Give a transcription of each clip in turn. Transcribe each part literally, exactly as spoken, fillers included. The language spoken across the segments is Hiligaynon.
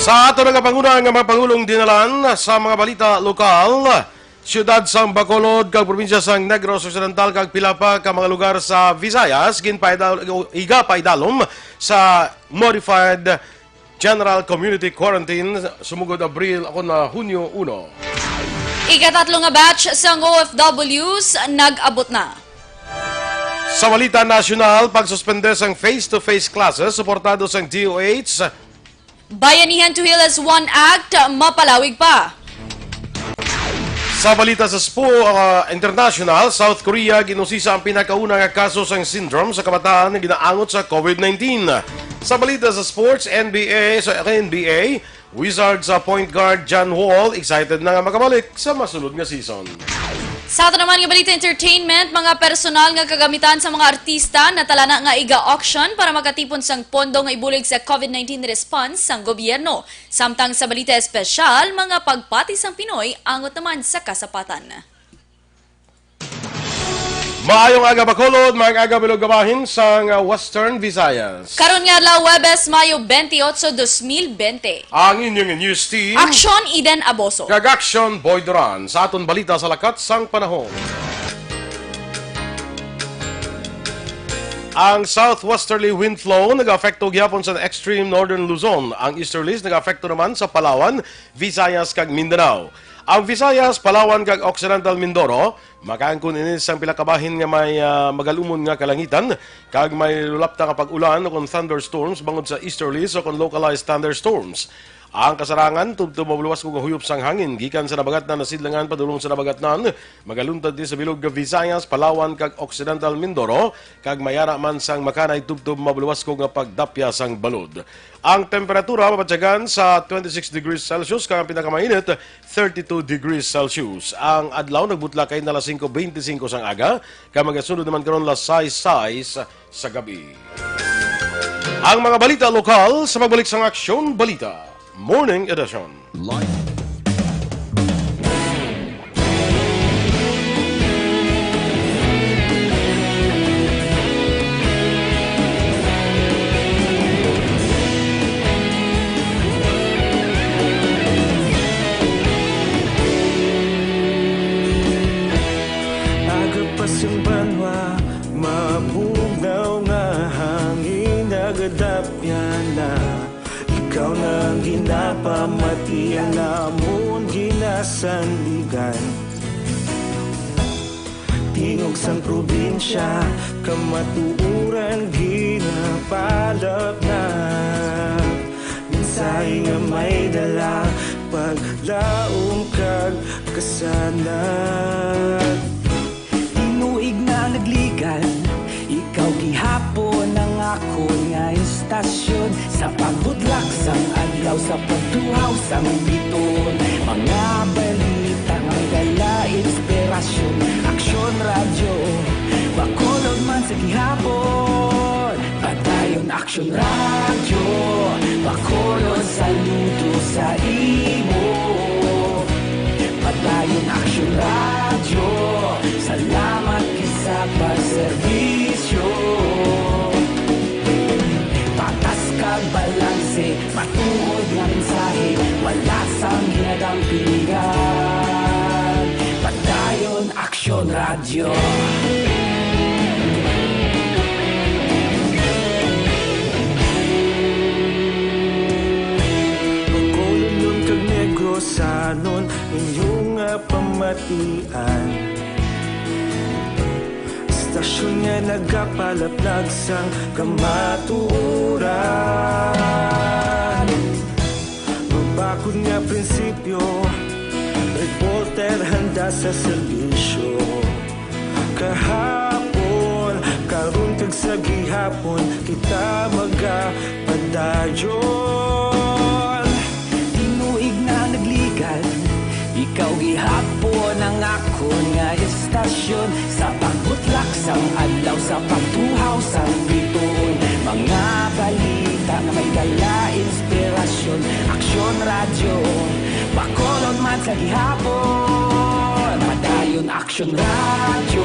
Sa ato nga panguna nga mga pangulong dinalan sa mga balita lokal, siyudad sang Bacolod kag probinsya sang Negros Occidental kag pila pa ka mga lugar sa Visayas ginpaidal-, igapaidalom sa modified general community quarantine sumugod Abril ako na Hunyo uno. Ikatatlo nga batch sang O F Ws nag-abot na. Sa balita nasyonal, pagsuspende sang face-to-face classes suportado sang D O H. Bayanihan to Heal as One Act, mapalawig pa. Sa balita sa spo-, ah, international, South Korea ginusisa ang pinakauna nga kaso sang syndrome sa kabataan nga ginaangot sa COVID nineteen. Sa balita sa sports, N B A, sa N B A, Wizards sa point guard John Wall excited na nga makabalik sa masunod nga season. Sa ato naman nga balita entertainment, mga personal nga kagamitan sa mga artista natala na nga iga-auction para makatipon sang pondo nga ibulig sa COVID nineteen response sang gobyerno. Samtang sa balita espesyal, mga pagpati sang Pinoy angot naman sa kasapatan. Maayong aga, Bacolod, maayong aga, bilog nga bahin sang, ah, Western Visayas. Karon nga adlaw, Huwebes, Mayo twenty-eight, dos mil bente. Ang inyong news team, Aksyon, Eden Aboso. Kag Aksyon, Boy Duran. Sa aton balita sa lakat sang panahon. Ang southwesterly wind flow nag-apekto gihapon sa extreme northern Luzon. Ang easterlies nag-apekto naman sa Palawan, Visayas, kag Mindanao. Ang Visayas, Palawan, kag Occidental Mindoro makaangkon ini sang pila ka bahin nga may, ah, magalumon nga kalangitan, kag may lulapta nga pag-ulan o kon thunderstorms bangod sa easterlies o kon localized thunderstorms. Ang kasarangan, tubtob mabaluwas nga huyop sang hangin gikan sa Nabagatnan na Sidlangan padulong sa Nabagatnan, magaluntad ni sa bilog nga Visayas, Palawan, kag Occidental Mindoro, kag mayara man sang makanay tubtob mabaluwas nga pagdapya sang balod. Ang temperatura mabatyagan sa twenty-six degrees Celsius, kag ang pinakamainit, thirty-two degrees Celsius. Ang adlaw nagbutla kay na alas singko beintisinko sang aga, kag magasunod naman karon alas sais sais sa gabi. Ang mga balita lokal sa pagbalik sang Aksyon Balita Morning Edition. Live. Aga pa sang banwa, mabugnaw nga hangin, nagadapya na. Ikaw na ang ginapamatian namon, ginasandigan. Tingog sang probinsya, kamatuoran ginapalapnap. Mensahe nga may dala, paglaom kag kasanag. Tinuig na nagligan, ikaw gihapon ang akon nga istasyon. Sa pagbutlak sang adlaw, sa pagtuhaw sang biton, mga balita nga may dala inspirasyon. Aksyon Radyo, Bacolod man sa gihapon. Padayon Aksyon Radyo, Bacolod, saludo sa imo. Padayon Aksyon Radyo, salamat gid sa pagserbisyo. Patas kag balanse, matuod nga mensahe, wala sang ginadampingan. Padayon Aksyon Radyo. Bacolod kag Negrosanon, inyo nga pamatian. Istasyon nga nagapalaplag sang kamatuoran. Mabakod nga prinsipyo, reporter handa sa serbisyo. Kahapon, karon kag sa gihapon, kita magapadayon. Tinuig na nagligan, ikaw gihapon ang akon nga istasyon. Sa pagbutlak sang adlaw, sa pagtuhaw sang bituon, mga balita nga may dala inspirasyon. Aksyon Radyo, Bacolod man sa gihapon. Padayon Aksyon Radyo,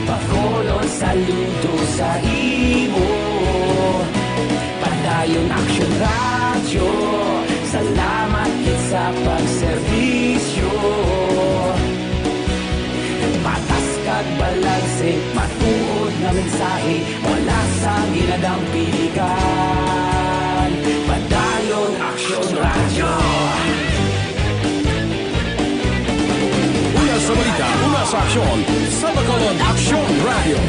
Bacolod, saludo sa imo. Padayon Aksyon Radyo, Salamat gid sa pagserbisyo. Patas kag balanse, matuod nga mensahe, wala sang ginadampiligan. Padayon, Aksyon Radyo. Una sa balita, una sa aksyon, sa Bacolod, Aksyon Radyo.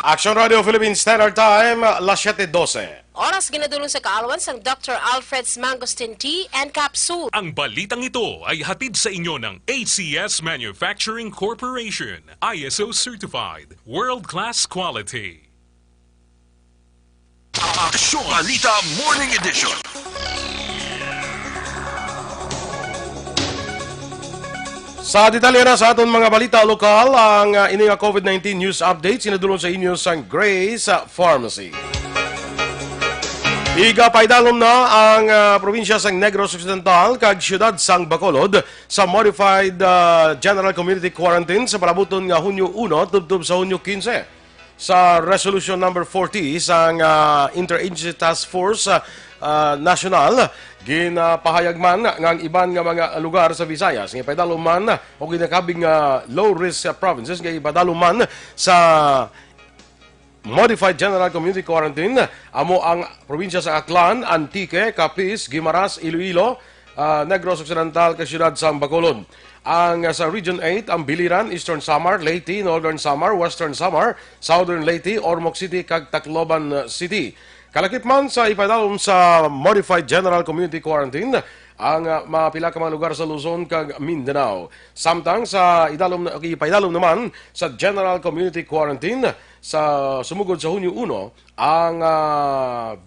Aksyon Radyo Philippine Standard Time, las siete doce. Oras ginadulong sa kaalwan sang Doctor Alfred's Mangosteen Tea and Capsule. Ang balitang ito ay hatid sa inyo ng A C S Manufacturing Corporation, I S O certified, world-class quality. Aksyon Balita Morning Edition. Sa detalye na sa aton mga balita lokal, ang, ah, ini nga COVID nineteen news update sinadulong sa inyo sang Grace, ah, Pharmacy. Igapaidalom na ang, ah, probinsya sang Negros Occidental kag siyudad sang Bacolod sa modified, ah, general community quarantine sa palabuton nga Hunyo uno tubtob sa Hunyo quince. Sa Resolution Number forty sang, ah, Interagency Task Force, ah, ah, National, ginapahayag man nga ang iban nga mga lugar sa Visayas nga ipadalom man o ginakabig nga low-risk, ah, provinces nga ipadalom man sa Modified General Community Quarantine amo ang probinsya sa Aklan, Antique, Capiz, Guimaras, Iloilo, ah, Negros Occidental, kag siyudad sang Bacolod. Ang, ah, sa Region eight, ang Biliran, Eastern Samar, Leyte, Northern Samar, Western Samar, Southern Leyte, Ormoc City, kag Tacloban, ah, City. Kalakip man sa ipadalom sa Modified General Community Quarantine ang, ah, mga pila ka mga lugar sa Luzon kag Mindanao. Samtang sa idalom na, ipaidalom naman sa General Community Quarantine sa sumugod sa Hunyo uno ang, ah,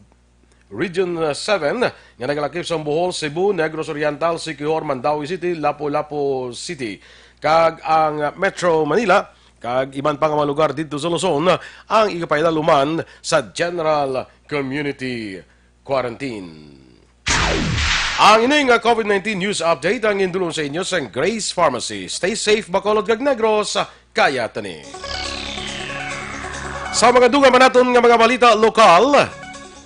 Region seven nga nagalakip sang Bohol, Cebu, Negros Oriental, Siquijor, Mandaue City, Lapu-Lapu City, kag ang Metro Manila, kag iban pa nga mga lugar didto sa Luzon ang igapaidaluman sa General Community Quarantine. Ang ini nga COVID nineteen news update ang indulong sa inyo sang Grace Pharmacy. Stay safe, Bacolod kag Negros. Kaya tani. Sa mga dugang pa naton nga mga balita lokal,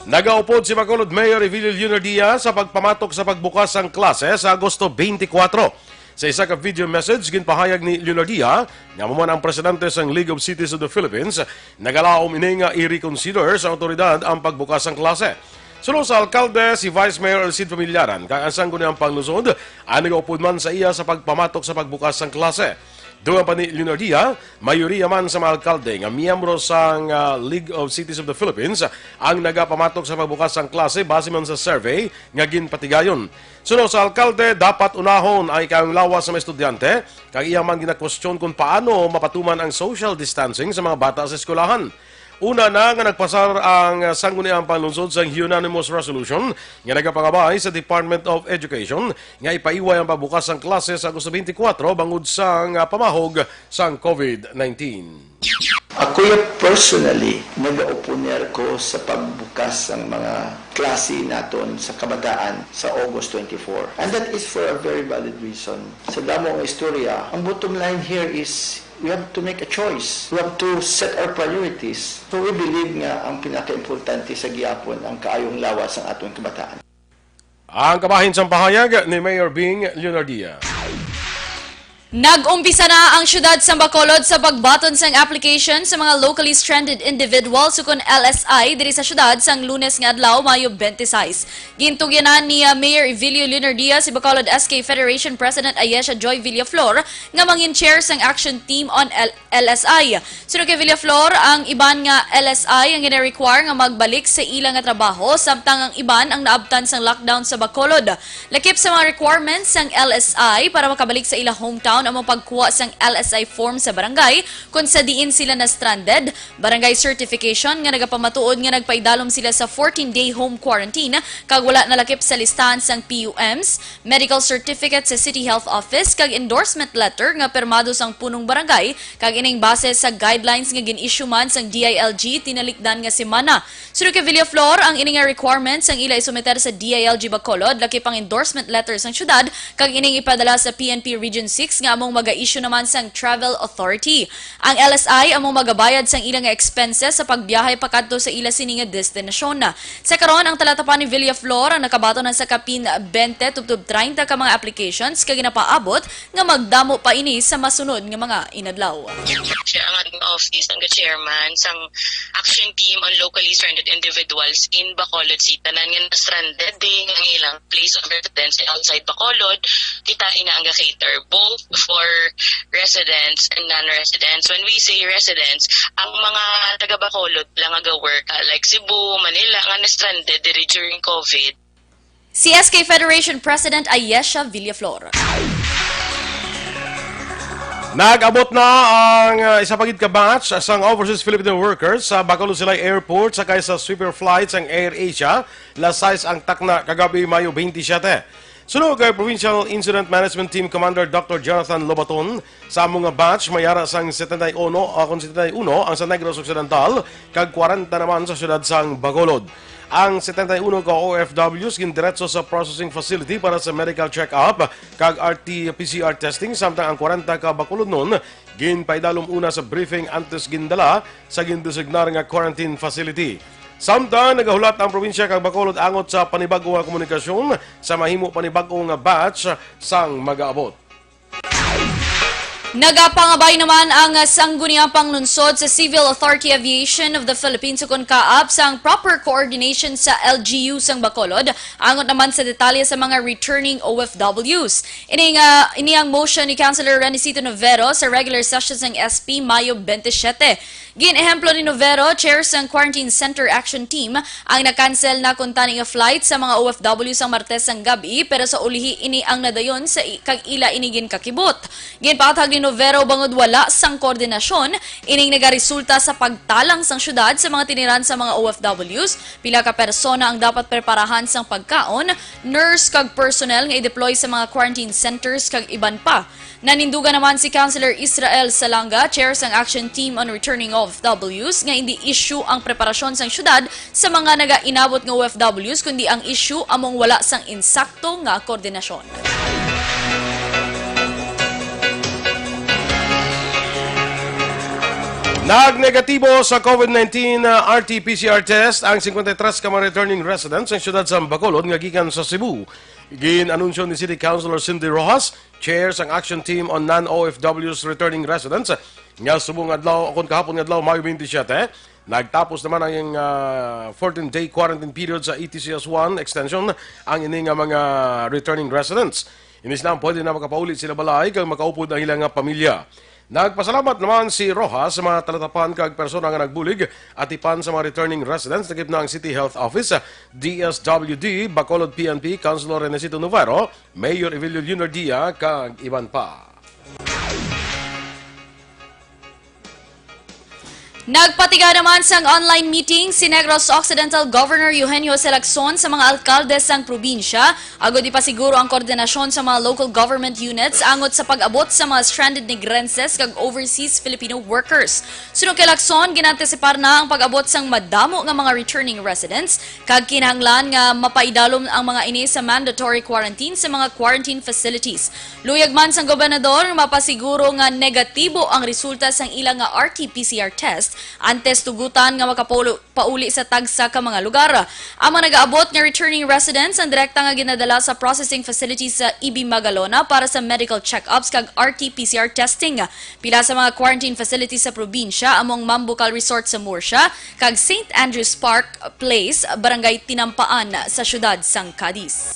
nagaupod si Bacolod Mayor Evelio Leonardia sa pagpamatok sa pagbukas sang klase sa Agosto twenty-four. Sa isa ka video message, ginpahayag ni Leonardia nga amo man ang presidente sang League of Cities of the Philippines, nagalaom ini nga i-reconsider sa awtoridad ang pagbukas sang klase. Suno sa alkalde, si Vice Mayor El Cid Familiaran kag ang Sangguniang Panglungsod ang nagaupod man sa iya sa pagpamatok sa pagbukas sang klase. Dugang pa ni Leonardia, mayoriya man sa mga alkalde nga miyembro sang, ah, League of Cities of the Philippines ang nagapamatok sa pagbukas sang klase base man sa survey nga ginpatigayon. Suno sa alkalde, dapat unahon ang ikayong lawas sa mga estudyante, kag iya man ginakwestiyon kung paano mapatuman ang social distancing sa mga bata sa eskwelahan. Una na nga nagpasar ang Sangguniang Panglungsod sang unanimous resolution nga nagapangabay sa Department of Education nga ipaiway ang pagbukas sang klase sa Agosto twenty-four bangod sang pamahog sang COVID nineteen. Ako ya personally, nag-oponer ko sa pagbukas sang mga klase naton sa kabataan sa August twenty-four. And that is for a very valid reason. Sa damo nga istorya, ang bottom line here is we have to make a choice. We have to set our priorities. So we believe nga ang pinakaimportante sa gihapon ang kaayong lawas sang aton kabataan. Ang kabahin sang pahayag ni Mayor Bing Leonardia. Nag-umpisa na ang siyudad sa Bacolod sa pagbaton sang application sa mga locally stranded individuals, ukon L S I, diri sa siyudad sang Lunes nga adlaw, Mayo twenty-six. Gintugyanan ni, ah, Mayor Evelio Leonardia si Bacolod S K Federation President Ayesha Joy Villaflor nga mangin chair sang action team on L- L S I. Suno kay Villaflor, ang iban nga L S I ang gina-require nga magbalik sa ila nga trabaho, samtang ang iban ang naabtan sang lockdown sa Bacolod. Lakip sa mga requirements sang L S I para makabalik sa ila hometown ang pagkuha sang L S I form sa barangay kung sa diin sila na-stranded, barangay certification nga nagapamatuod nga nagpaidalom sila sa fourteen-day home quarantine kag wala nalakip sa listahan sang P U Ms, medical certificate sa City Health Office, kag endorsement letter nga pirmado sang punong barangay, kag ining base sa guidelines nga gin-issue man sang D I L G tinalikdan nga semana. Suno kay Villaflor, ang ini nga requirements ang ila isumiter sa D I L G Bacolod, lakip ang endorsement letter sang syudad, kag ining ipadala sa P N P Region six among maga-issue naman sang travel authority. Ang L S I among magabayad sang ila nga expenses sa pagbiyahe pakadto sa ila sini nga destinasyon. Sa karon, ang talatapan ni Villaflor ang nakabaton na sa kapin twenty tubtob treinta ka mga applications kag ginapaabot nga magdamo pa ini sa masunod nga mga inadlaw. Siya ang ating office, ang chairman sang action team on locally stranded individuals in Bacolod City. Tanan nga na-stranded, di nga ang ilang place of residence ay outside Bacolod, kita ina ang ga-cater both for residents and non-residents. When we say residents, ang mga taga Bacolod lang nga ga-work, ah, like Cebu, Manila, nga na-stranded diri during COVID. Si S K Federation President Ayesha Villaflor. Nag-abot na ang uh, isa pa gid ka batch sang overseas Filipino workers sa Bacolod Silay Airport sakay sa sweeper flight sang Air Asia. Las sais ang takna kagabi, Mayo twenty-seven. Suno kay Provincial Incident Management Team Commander Doctor Jonathan Lobaton, sa amo nga batch may ara sang setenta y uno, ah, kon setenta y uno ang sa Negros Occidental, kag kwarenta naman sa siyudad sang Bacolod. Ang setenta y uno ka O F Ws gindiretso sa processing facility para sa medical check-up kag R T P C R testing, samtang ang kwarenta ka Bacolodnon ginpaidalom una sa briefing antes gindala sa gindesignar nga quarantine facility. Samtang nagahulat ang probinsya kag Bacolod angot sa panibag-o nga komunikasyon sa mahimo panibag-o nga batch sang magaabot. Nagapangabay naman ang Sangguniang Panglungsod sa Civil Authority Aviation of the Philippines, ukon kaap, sang proper coordination sa L G U sang Bacolod, angot naman sa detalye sa mga returning O F Ws. Ini nga, ini ang motion ni Councilor Renicito Novero sa regular session sang S P Mayo twenty-seven. Gin-ehemplo ni Novero, chair sang Quarantine Center Action Team, ang na-cancel na kuntani nga flight sa mga O F W sang Martes sang gab-i, pero sa ulihi ini ang nadayon sa i-, kag ila ini ginkakibot. Ginpaathag ni Novero bangod wala sang koordinasyon, ining nagaresulta sa pagtalang sang syudad sa mga tiniran sa mga O F Ws. Pila ka persona ang dapat preparahan sang pagkaon, nurse kag personnel nga i-deploy sa mga quarantine centers kag iban pa. Nanindugan naman si Councilor Israel Salanga, chair sang Action Team on Returning O F Ws, nga indi issue ang preparasyon sang syudad sa mga nagainabot nga O F Ws, kundi ang issue among wala sang insakto nga koordinasyon. Nagnegatibo sa COVID nineteen, uh, R T P C R test ang fifty-three ka mga returning residents sa siyudad sa Bacolod nga gikan sa Cebu. Gin-anunsyo ni City Councilor Cindy Rojas, chair sang Action Team on Non-O F Ws Returning Residents, nga subong adlaw, kon kahapon nga adlaw, Mayo twenty-seven, nagtapos naman ang, ah, fourteen-day quarantine period sa E T C S one extension ang ini nga mga returning residents. Ini sila ang pwede na makapauli sila balay kag makaupod ang ilang nga pamilya. Nagpasalamat naman si Rojas sa mga talatapan kag persona nga nagbulig, atipan sa mga returning residents, lakip na ang City Health Office, D S W D, Bacolod P N P, Councilor Renesito Novero, Mayor Evelio Leonardia, kag iban pa. Nagpatiga naman sang online meeting si Negros Occidental Governor Eugenio Jose Lacson sa mga alkalde sang probinsya agod ipasiguro ang koordinasyon sa mga local government units angot sa pag-abot sa mga stranded Negrenses kag overseas Filipino workers. Suno kay Lacson, ginaantisipar na ang pag-abot sang madamo nga mga returning residents kag kinahanglan nga mapaidalom ang mga ini sa mandatory quarantine sa mga quarantine facilities. Luyag man sang gobernador, mapasiguro nga negatibo ang resulta sang ila nga R T P C R test antes tugutan nga makapauli sa tagsa ka mga lugar. Ang mga nagaabot nga returning residents ang direkta nga ginadala sa processing facility sa E B Magalona para sa medical check-ups kag R T P C R testing. Pila sa mga quarantine facilities sa probinsya amo ang Mambucal Resort sa Murcia kag Saint Andrew's Park Place, Barangay Tinampaan sa siyudad sang Cadiz.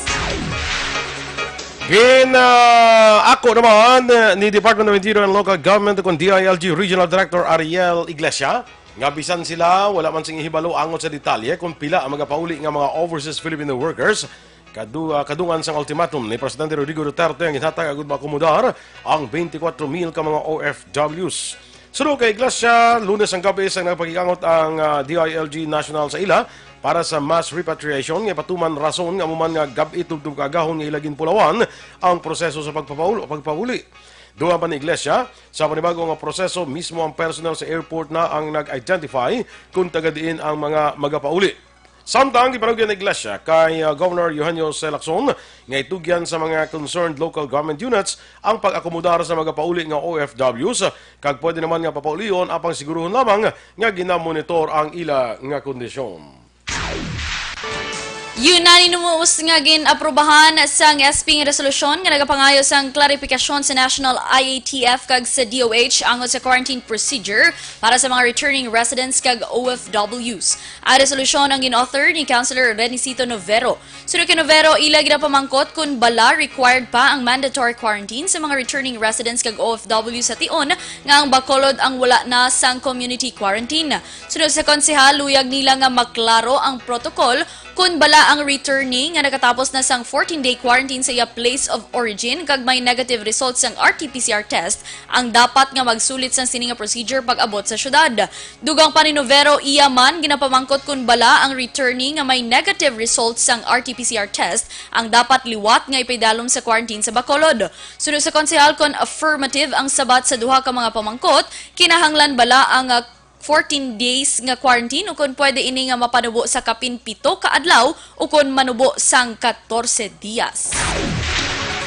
Gin, ah, ako naman, eh, ni Department of Interior and Local Government, kung D I L G Regional Director Ariel Iglesia, nga bisan sila wala man sing ihibalo angot sa detalye kung pila ang magapauli nga mga overseas Filipino workers, kadu-, ah, kadungan sang ultimatum ni Presidente Rodrigo Duterte ang ginhatag agud maakomodar ang twenty-four mil ka mga O F Ws. Suno kay Iglesia, Lunes ang gabi sang nagpakigangot ang, ah, D I L G National sa ila para sa mass repatriation nga ipatuman rason nga amo man nga gab-i tubtob kaagahon nga ila ginpulawan ang proseso sa pagpapaul-, pagpauli. Dugang pa ni Iglesia, sa panibago nga proseso, mismo ang personnel sa airport na ang nag-identify kung taga diin ang mga magapauli. Samtang gipanugyan ni Iglesia kay, ah, Governor Eugenio C. Lacson nga itugyan sa mga concerned local government units ang pag-akomodar sa mga pauli nga O F Ws, kag pwede naman nga papaulion apang siguruhon lamang nga ginamonitor ang ila nga kondisyon. Unanimous nga gin-aprobahan sang S P nga resolusyon nga nagapangayo sang klarifikasyon sa National I A T F kag sa D O H angot sa quarantine procedure para sa mga returning residents kag O F Ws. Ang resolusyon ang gin-author ni Councilor Renicito Novero. Suno kay Novero, ila ginapamangkot kon bala required pa ang mandatory quarantine sa mga returning residents kag O F W sa tion nga ang Bacolod ang wala na sang community quarantine. Suno sa konsehal, luyag nila nga maklaro ang protocol kon bala ang returnee nga nakatapos na sang fourteen-day quarantine sa iya place of origin kag may negative result sang R T P C R test ang dapat nga magsulit sang sini nga procedure pag-abot sa syudad. Dugang pa ni Novero, iya man ginapamangkot kon bala ang returnee nga may negative result sang R T P C R test ang dapat liwat nga ipaidalom sa quarantine sa Bacolod. Suno sa konsehal, kon affirmative ang sabat sa duha ka mga pamangkot, kinahanglan bala ang, ah, fourteen days nga quarantine ukon pwede ini nga mapanubo sa kapin pito ka adlaw ukon manubo sang katorse dias.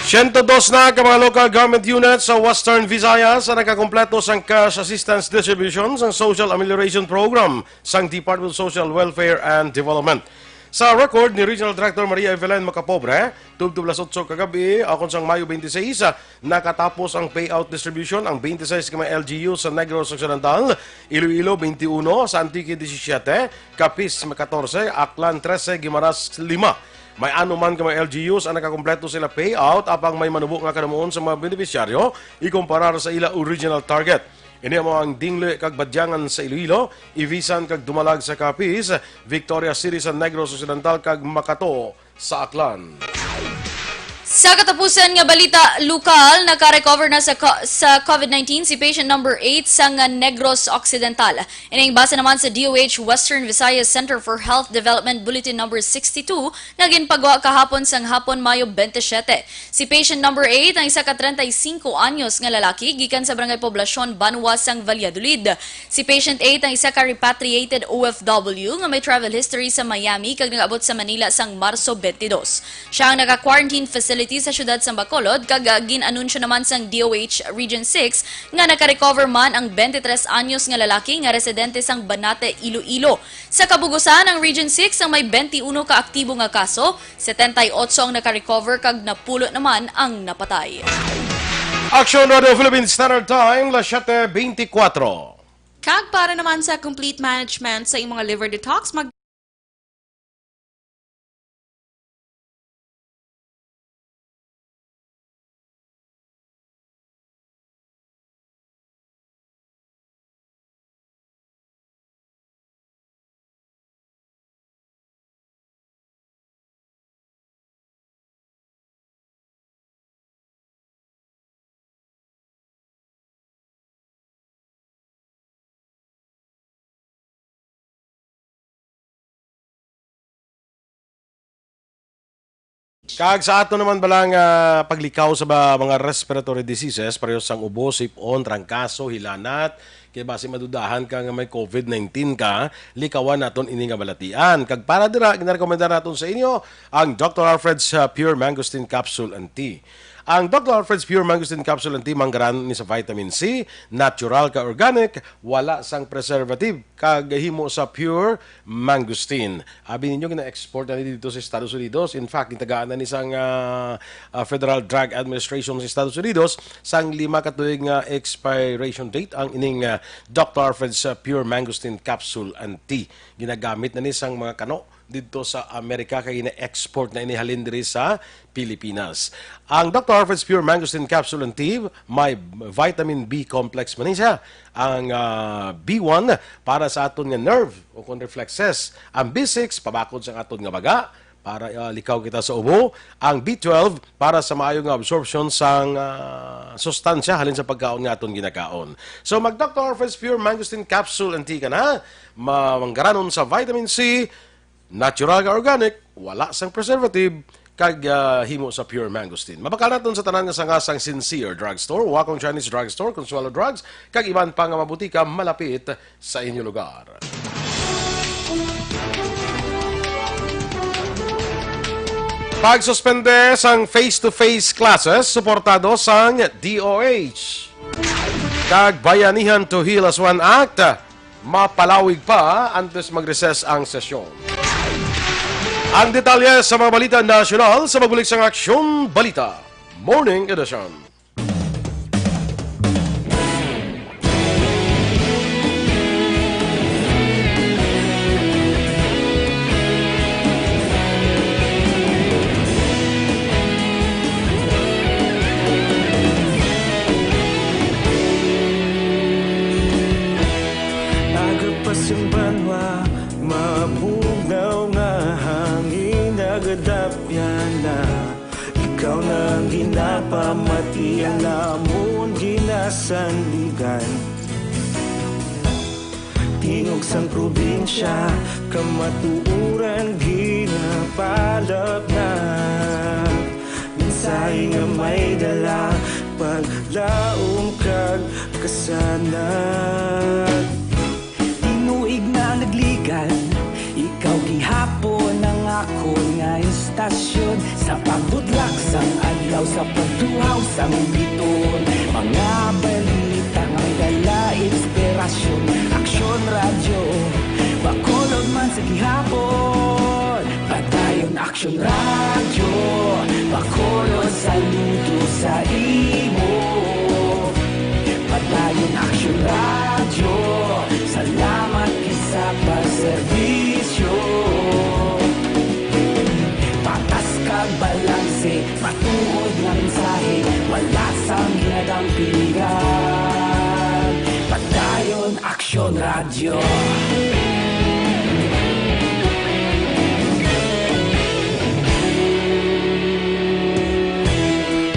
Siyento dos na ka mga local government units sa Western Visayas ang nakakompleto sang cash assistance distribution sang Social Amelioration Program sang Department of Social Welfare and Development. Sa record ni Regional Director Maria Evelyn Macapobre, tubtob las otso kagabi, akon sang Mayo twenty-six, nakatapos ang payout distribution ang twenty-six ka mga L G U sa Negros Occidental, Iloilo twenty-one, sa Antique diecisiete, Capiz katorse, Aklan trese, Guimaras lima. May ano man ka mga L G Us ang nakakompleto sila payout, apang may manubo nga kanamuon sa mga benepisyaryo ikumparar sa ila original target. Ini amo ang Dingle kag Badyangan sa Iloilo, Ivisan kag Dumalag sa Capiz, Victoria City sa Negros Occidental kag Makato sa Aklan. Sa katapusan nga balita lokal, naka-recover na sa co- sa COVID nineteen si patient number eight sa nga Negros Occidental. Ining base naman sa D O H Western Visayas Center for Health Development Bulletin number sixty-two nga ginpagwa kahapon sang hapon, Mayo twenty-seven. Si patient number eight ang isa ka treinta y cinco anyos nga lalaki gikan sa Barangay Poblacion, Banwa sang Valladolid. Si patient eight ang isa ka repatriated O F W nga may travel history sa Miami kag nag-abot sa Manila sang Marso twenty-two. Siya ang naka-quarantine facility sa siyudad sang Bacolod kag, ah, gin-anunsyo naman sang D O H Region six nga naka-recover man ang twenty-three anyos nga lalaki nga residente sang Banate, Iloilo. Sa kabugusan, ang Region six ang may twenty-one ka aktibo nga kaso, setenta y ocho ang naka-recover kag napulo naman ang napatay. Action Radio Philippine Standard Time, las siete veinticuatro. Kag para naman sa complete management sa imong liver detox, mag- Kag sa ato naman bala nga paglikaw sa ba, mga respiratory diseases, pareho sang ubo, sip-on, trangkaso, hilanat, kay basi madudahan ka nga may COVID nineteen ka, likawan naton ini nga balatian. Kag para dira, ginarekomendar naton sa inyo ang Doctor Alfred's, uh, Pure Mangosteen Capsule and Tea. Ang Doctor Alfred's Pure Mangosteen Capsule and Tea manggaran ni sa vitamin C, natural ka organic, wala sang preservative, kag himo sa pure mangosteen. Abi ninyo, gina-export na ni dito sa Estados Unidos. In fact, gitagaan na ni sang, ah, ah, Federal Drug Administration sa Estados Unidos sang lima ka tuig nga expiration date ang ining, ah, Doctor Alfred's, ah, Pure Mangosteen Capsule and Tea. Ginagamit na ni sang mga kano didto sa Amerika kay gina-export na ini halin diri sa Pilipinas. Ang Doctor Alfred's Pure Mangosteen Capsule and Tea, may vitamin B complex man ni siya. Ang, ah, B one para sa aton nga nerve o kon reflexes. Ang B six pabakod sa aton nga baga para, ah, likaw kita sa ubo. Ang B twelve para sa maayo nga absorption sang, ah, sustansya halin sa pagkaon nga aton ginakaon. So mag Doctor Alfred's Pure Mangosteen Capsule and Tea ka na. Mamanggaranon sa vitamin C, natural nga organic, wala sang preservative, kag, ah, himo sa pure mangosteen. Mabakal naton sa tanan nga sanga sang Sincere Drugstore, Wakong Chinese Drugstore, Consuelo Drugs, kag iban pa nga mabutika malapit sa inyo lugar. Pagsuspende sang face-to-face classes suportado sang D O H. Kag Bayanihan to Heal as One Act mapalawig pa antes mag-recess ang sesyon. Ang detalye sa mga balita nasyonal sa pagbalik sang Aksyon Balita Morning Edition. Aga pa sing banwa, mabugnaw nga hangin nagadapyan na. Ikaw na ang ginapamati, ang amon ginasandigan. Tingog sang probinsya, kamatuoran ginapalapnag. Mensahe nga may dala, paglaom kag kasanag. Tinuig na nagligan, ikaw gihapon ang akon nga istasyon. Sa pagbutlak sang adlaw, sa pagtuhaw sang biton, mga balita nga may dala inspirasyon. Aksyon Radyo, Bacolod man sa gihapon. Padayon Aksyon Radyo, Bacolod, saludo sa imo. Padayon Aksyon Radyo, salamat gid sa pagserbisyo. Patas kag balanse, matuod nga mensahe, wala sang ginadampigan. Padayon Aksyon Radyo.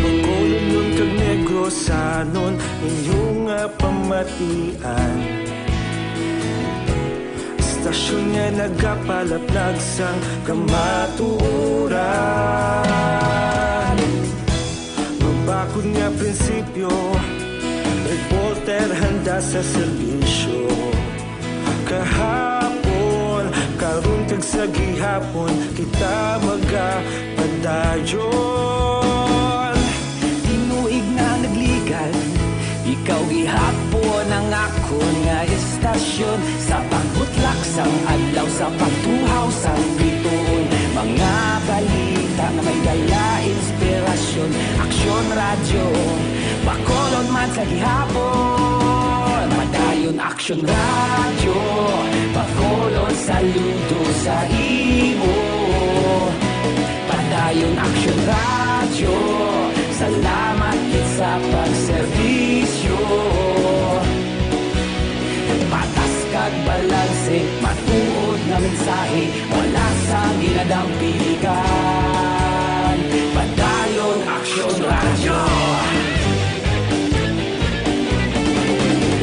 Bacolodnon kag Negrosanon, inyo nga pamatian. Istasyon nga nagapalaplag sang kamatuoran. Mabakod nga prinsipyo, reporter handa sa serbisyo. Kahapon, karon kag sa gihapon, kita magapadayon. Tinuig na nagligan, ikaw gihapon ang akon nga istasyon. Sa pagbutlak sang adlaw, sa pagtuhaw sang bituon, mga balita nga may dala inspirasyon. Aksyon Radyo, Bacolod man sa gihapon. Padayon Aksyon Radyo, Bacolod, saludo sa imo. Padayon Aksyon Radyo, salamat gid sa pagserbisyo. Patas kag balanse, matuod nga mensahe, wala sang ginadampigan. Padayon Aksyon Radyo.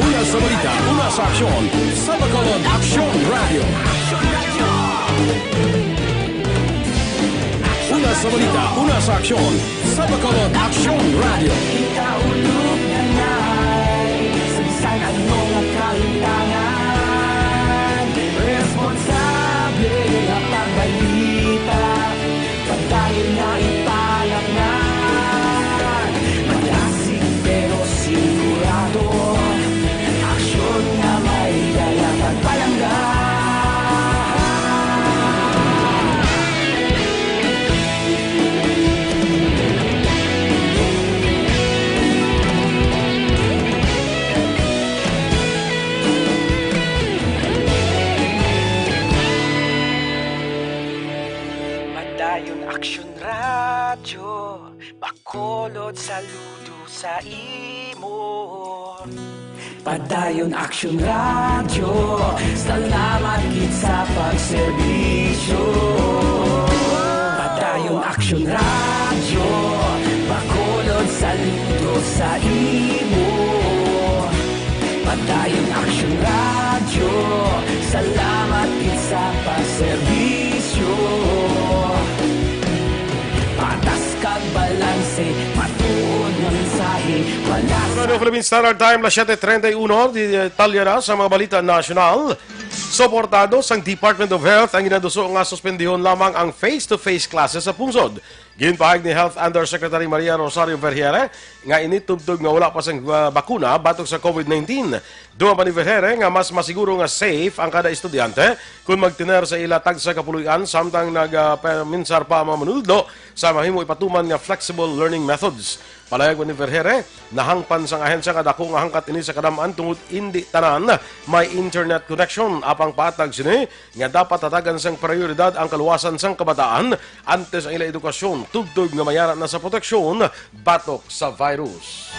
Una sa balita, una sa aksyon, sa Bacolod Aksyon Radyo. Una sa balita, una sa aksyon, sa Bacolod Aksyon Radyo. Kita ulog na na'y sa bisan ano nga kahitangan, responsable nga pagbalita. Padayon nga ipalapngan, malasig pero sigurado. Aksyon nga may dala kag palangga. Padayon Aksyon Radyo, Bacolod, saludo sa imo. Padayon Aksyon Radyo, salamat gid sa pagserbisyo. Padayon Aksyon Radyo, Bacolod, saludo sa imo. Padayon Aksyon Radyo, salamat gid sa pagserbisyo. Patas kag balanse, matuod nga mensahe, wala sa Radio Philippine Standard Time, las siete treinta y uno, detalye na sa mga balita nasyonal. Suportado sang Department of Health ang ginaduso nga suspendihon lamang ang face-to-face classes sa pungsod. Ginpahayag ni Health Undersecretary Maria Rosario Vergeire nga ini tubtob nga wala pa sang, ah, bakuna batok sa COVID nineteen. Dugang pa ni Vergeire nga mas masiguro nga safe ang kada estudyante kon magtener sa ila tagsa ka puloy-an samtang nagapaminsar pa ang mga manunodlo sa mahimo ipatuman nga flexible learning methods. Palayag pa ni Vergeire, nahangpan sang ahensya nga daku nga hangkat ini sa kadam-an tungod indi tanan may internet connection. Apang paatag sini nga dapat hatagan sang prioridad ang kaluwasan sang kabataan antes ang ila edukasyon, tubtob nga mayara na sa proteksyon batok sa virus.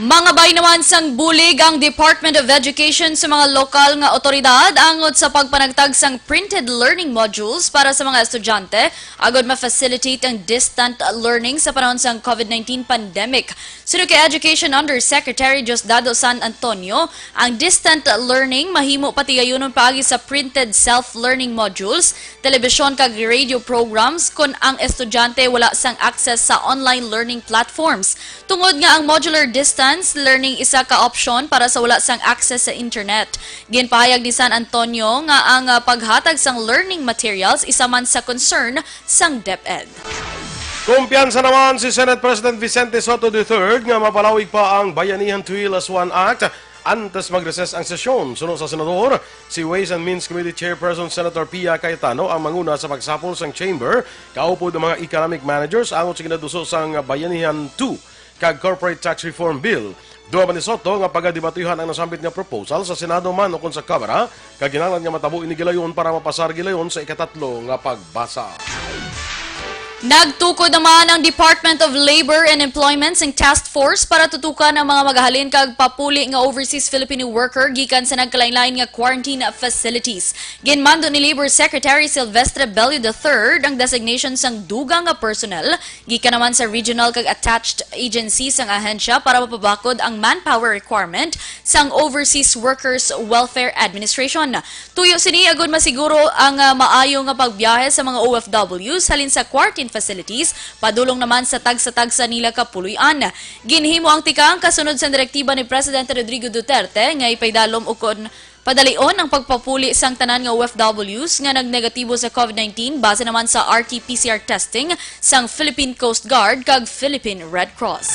Mangabahin naman sang bulig ang Department of Education sa mga lokal nga awtoridad angot sa pagpanagtag sang printed learning modules para sa mga estudyante agod ma-facilitate ang distant learning sa panahon sang COVID nineteen pandemic. Suno kay Education Undersecretary Diosdado San Antonio, ang distant learning mahimo patigayunon paagi sa printed self-learning modules, telebisyon kag radio programs kon ang estudyante wala sang access sa online learning platforms, tungod nga ang modular distance learning isa ka opsyon para sa wala sang access sa internet. Ginpahayag ni San Antonio nga ang, ah, paghatag sang learning materials isa man sa concern sang DepEd. Kumpiyansa naman si Senate President Vicente Sotto the third nga mapalawig pa ang Bayanihan Two Hilas One Act antes mag-recess ang sesyon. Suno sa senador, si Ways and Means Committee Chairperson Senator Pia Cayetano ang manguna sa pagsapol sang chamber, kaupod ang mga economic managers angot sa ginaduso sang Bayanihan Two kag Corporate Tax Reform Bill. Dugang pa ni Sotto nga pagadebatihon ang nasambit nga proposal sa Senado man ukon sa Kamara, kag kinahanglan nga matabo ini gilayon para mapasar gilayon sa ikatatlo nga pagbasa. Nagtukod naman ang Department of Labor and Employment sing task force para tutukan ang mga magahalin kag papuli nga overseas Filipino worker gikan sa nagkalainlain nga quarantine facilities. Ginmando ni Labor Secretary Silvestre Bello the third ang designation sang dugang nga personnel gikan naman sa regional kag attached agency sang ahensya para mapabakod ang manpower requirement sang Overseas Workers Welfare Administration. Tuyo sini agud masiguro ang, ah, maayo nga pagbiyahe sa mga O F Ws halin sa quarantine facilities padulong naman sa tagsa-tagsa nila ka puloy-an. Ginhimo ang tikang kasunod sa direktiba ni Presidente Rodrigo Duterte nga ipaidalom ukon padalion ang pagpapuli sang tanan nga O F Ws nga nagnegatibo sa COVID nineteen base naman sa R T P C R testing sang Philippine Coast Guard kag Philippine Red Cross.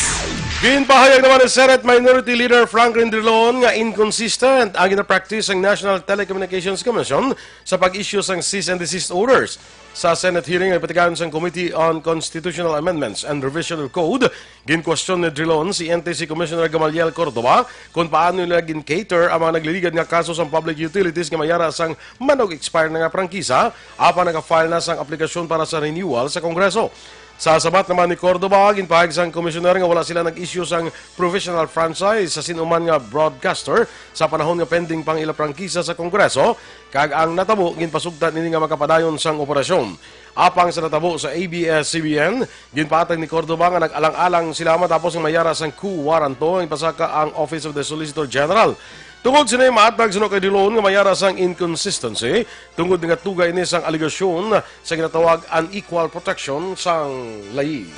Ginpahayag naman ni Senate Minority Leader Franklin Drilon nga inconsistent ang gina-practice sang National Telecommunications Commission sa pag-issue sang cease and desist orders. Sa Senate hearing, nagpatigayon sang Committee on Constitutional Amendments and Revision of Code, ginkwestiyon ni Drilon si N T C Commissioner Gamaliel Cordova kon paano nila gin-cater ang mga nagliligad nga kaso sang public utilities nga may ara sang manog-expire na nga prangkisa, apan naka-file na sang aplikasyon para sa renewal sa Kongreso. Sa sabat naman ni Cordova, ginpahayag sang Commissioner nga wala sila nag-issue sang professional franchise sa sin-o man nga broadcaster sa panahon nga pending pa ang ila prangkisa sa Kongreso, kag ang natabo ginpasugtan ini nga makapadayon sang operasyon. Apang sa natabo sa A B S C B N, ginpatag ni Cordova nga nag-alang-alang sila matapos ang may ara sang coup warranto nga ipasaka ang Office of the Solicitor General. Tungod sini, maatag suno kay Drilon nga may ara sang inconsistency tungod nga tuga ini sang alegasyon sa ginatawag unequal protection sang layi.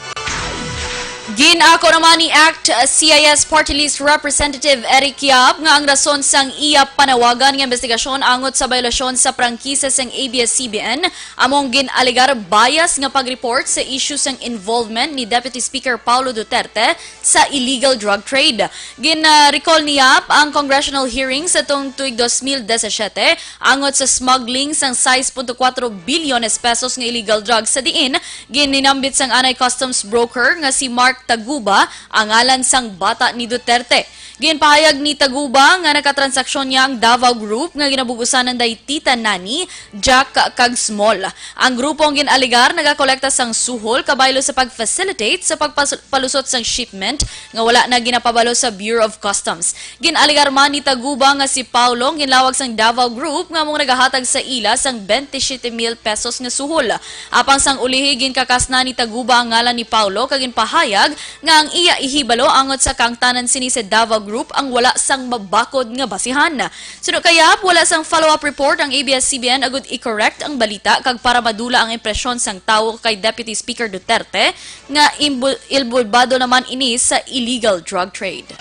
Gin-ako naman ni Act C I S Party List Representative Eric Yap nga ang rason sang iya panawagan nga investigasyon angot sa biolasyon sa prangkisa sang A B S C B N among gin-alegar bias nga pag-report sa issue sang involvement ni Deputy Speaker Paolo Duterte sa illegal drug trade. Gin-recall ni Yap ang congressional hearing sa tuong tuig dos mil disisiete angot sa smuggling sang sais punto kuwatro bilyones pesos nga illegal drugs sa diin ginhinambit sang anay customs broker nga si Mark Taguba ang ngalan sang bata ni Duterte. Ginpahayag ni Taguba nga nakatransaksyon niya ang Davao Group nga ginabug-usanan day Tita Nani, Jack, kag Small. Ang grupo ang gin-alegar nagakolekta sang suhol kabaylo sa pag-facilitate sa pagpalusot sang shipment nga wala na ginapabalo sa Bureau of Customs. Gin-alegar man ni Taguba nga si Paolo ang ginlawag sang Davao Group nga amo nagahatag sa ila sang twenty-seven mil pesos nga suhol. Apang sang ulihi, ginkakasna ni Taguba ang ngalan ni Paolo kag ginpahayag nga ang iya ihibalo angot sa kahangtanan sini sa Davao Group ang wala sang mabakod nga basihan. Suno kay Yap, wala sang follow-up report ang A B S C B N agud i-correct ang balita kag para madula ang impresyon sang tawo kay Deputy Speaker Duterte nga imbu-, inbolbado naman ini sa illegal drug trade.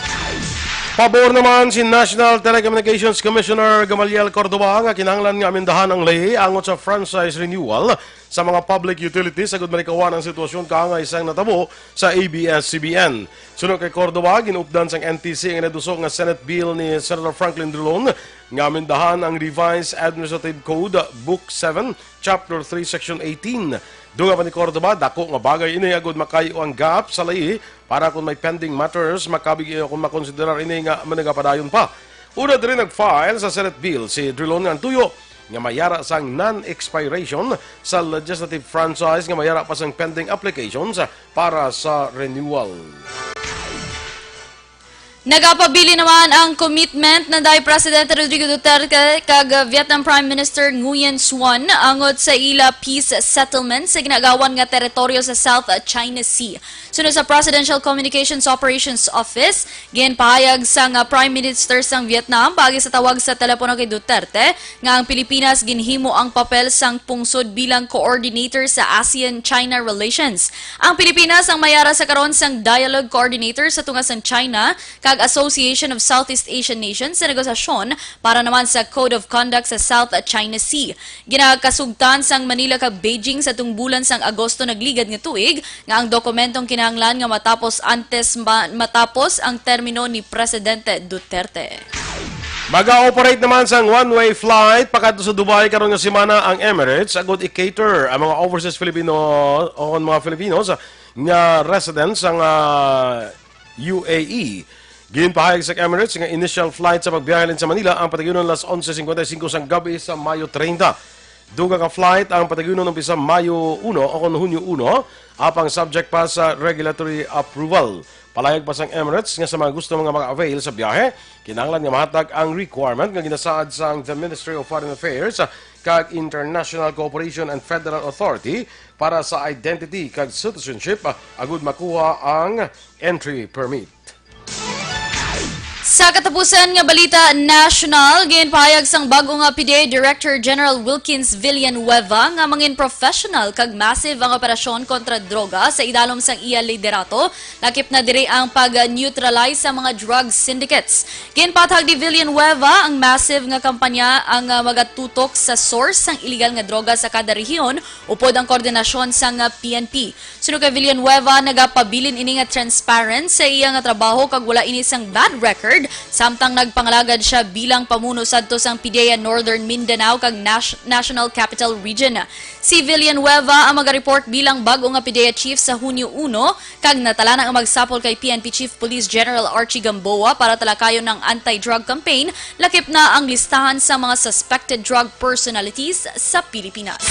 Pabor naman si National Telecommunications Commissioner Gamaliel Cordova nga kinahanglan nga amendahan ang ley angot sa franchise renewal sa mga public utilities agud malikawan ang sitwasyon kaangay sang natabo sa A B S C B N. Suno kay Cordova, ginupdan sang N T C ang naduso nga Senate Bill ni Senator Franklin Drilon nga amendahan ang Revised Administrative Code Book seven, Chapter three, Section eighteen. Dunga pa ni Cordova, dako nga bagay ini agud makayo ang gap sa ley para kung may pending matters, makabig, eh, kung makonsiderar ini nga managapadayon pa. Una diri nag-file sa Senate Bill si Drilon nga ang tuyo nga mayara sang non-expiration sa legislative franchise nga mayara pa sang pending applications para sa renewal. Nagapabilin naman ang commitment na day Presidente Rodrigo Duterte kag Vietnam Prime Minister Nguyen Xuan angot sa ila peace settlement sa ginagawan nga teritoryo sa South China Sea. Suno sa Presidential Communications Operations Office, ginpahayag sang Prime Minister sang Vietnam paagi sa tawag sa telepono kay Duterte nga ang Pilipinas ginhimo ang papel sang pungsod bilang coordinator sa ASEAN-China relations. Ang Pilipinas ang mayara sa karon sang dialogue coordinator sa tunga sang China kag Association of Southeast Asian Nations sa negosasyon para naman sa Code of Conduct sa South China Sea. Ginakasugtan sang Manila kag Beijing sa tungbulan sang Agosto nagligad nga tuig nga ang dokumentong kinahanglan nga matapos antes ma-, matapos ang termino ni Presidente Duterte. Mag-ooperate naman sang one-way flight pakadto sa Dubai karon nga semana ang Emirates agud i-cater ang mga overseas Filipino o mga Filipinos nga residents sang, ah, U A E. Ginpahayag sa Emirates nga initial flight sa pagbiyahe halin sa Manila ang patagiunon alas onse cincuenta y cinco sang gabi sa Mayo treinta. Dugang ka flight ang patagiunon umpisa Mayo uno o kon Hunyo uno, apang subject pa sa regulatory approval. Palayag pa sang Emirates nga sa mga gusto nga maka-avail sa biyahe, kinahanglan nga mahatag ang requirement nga ginasaad sang the Ministry of Foreign Affairs kag International Cooperation and Federal Authority para sa Identity kag Citizenship, ah, agud makuha ang entry permit. Sa katapusan nga balita nasyonal, ginpahayag sang bag-o nga P D A Director General Wilkins Villanueva nga mangin professional kag massive ang operasyon kontra droga sa idalom sang iya liderato, lakip na diri ang pag-neutralize sa mga drug syndicates. Ginpathag ni Villanueva ang massive nga kampanya ang, ah, magatutok sa source sang illegal nga droga sa kada rehiyon upod ang koordinasyon sang, ah, P N P. Suno kay Villanueva, nagapabilin ini nga transparent sa iya nga trabaho kag wala ini sang bad record, samtang nagpangalagad sia bilang pamuno sadto sang P D A Northern Mindanao kag Nas-, National Capital Region. Si Villanueva ang magareport bilang bag-o nga P D A chief sa Hunyo uno, kag natalana nga magsapol kay P N P Chief Police General Archie Gamboa para talakayon ang anti-drug campaign, lakip na ang listahan sa mga suspected drug personalities sa Pilipinas.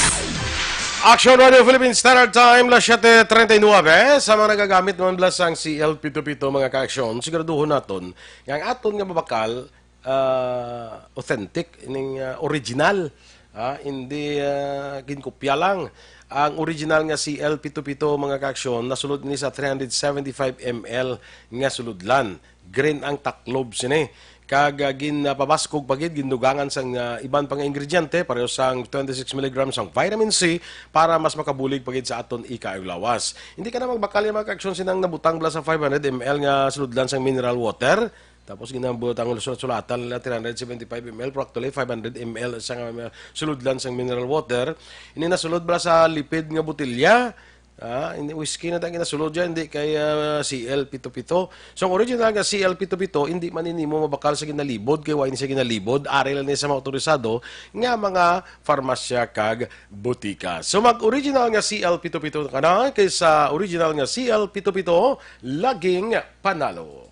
Action Radio Philippine Standard Time, las siete treinta y nueve. Sa mga nagagamit naman bala sang C L pito pito, mga ka-aksyon, siguraduhon naton nga ang aton nga mabakal, ah, authentic, ining, ah, original. Ah, hindi, ah, ginkopya lang. Ang original nga C L pito pito, mga ka-aksyon, nasulod ini sa three hundred seventy-five M L nga sulodlan. Green ang taklob sini. Kag, ah, gin, ah, pabaskog pa gid, gindugangan sang, ah, iban pa nga ingrediente, pareho sang twenty-six milligrams sang vitamin C para mas makabulig pa gid sa aton ikalawas. Hindi ka na magbakal, mga ka-aksyon, sinang nabutang bala sa five hundred M L nga sulodlan sang mineral water. Tapos ginabutang, sulat-sulatan nila three hundred seventy-five M L, pero actually five hundred M L sang, ah, sulodlan sang mineral water. Ini nasulod bala sa lipid nga botelya. Ah, hindi, whiskey na tayo ginasulod dyan, hindi kay, ah, C L pito pito. So, ang original nga C L pito pito, hindi man ini mo mabakal sa ginalibod, kay wala ini sa ginalibod, ari lang ni sa mga otorisado nga mga farmasya kag butika. So, mag-original nga C L pito pito ka na kaysa original nga C L pito pito, laging panalo.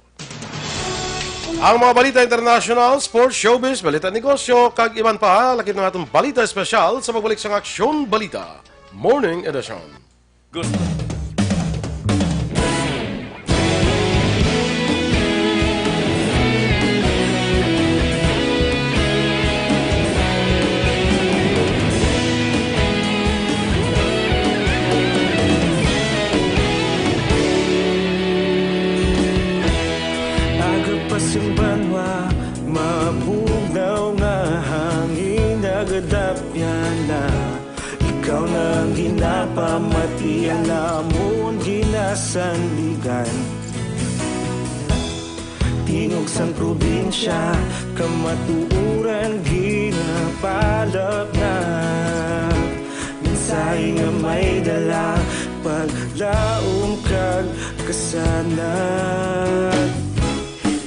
Ang mga balita international, sports, showbiz, balita negosyo, kag iban pa, lakip na atong balita espesyal sa pagbalik sang Aksyon Balita Morning Edition. Good. Aga pa sing banwa, mabugnaw nga hangin nagadapyan na. Ikaw na ang ginapamati, ang amon ginasandigan. Tingog sang probinsya, kamatuoran ginapalapnag. Mensahe nga may dala, paglaom kag kasanag.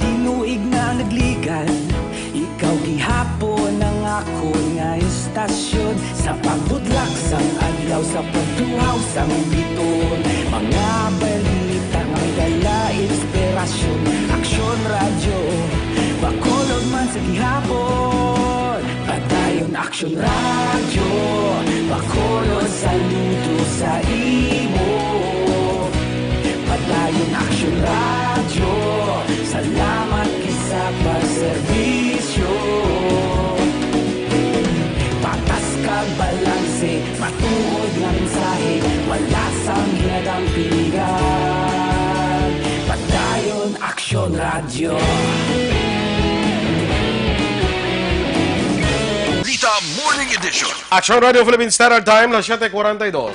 Tinuig na nagligan, ikaw gihapon ang akon nga istasyon. Sa pagbudlak sang adlaw, sa pagtuhaw sang biton, mga balita nga may dala inspirasyon. Aksyon Radyo, Bacolod man sa gihapon. Padayon Aksyon Radyo, Bacolod, saludo sa imo. Padayon Aksyon Radyo, salamat gid sa pagserbisyo. Patas kag balanse, matuod nga mensahe, wala sang hinadampingan. Padayon Aksyon Radyo. Balita Morning Edition. Action Radio Philippine Standard Time, las siete cuarenta y dos.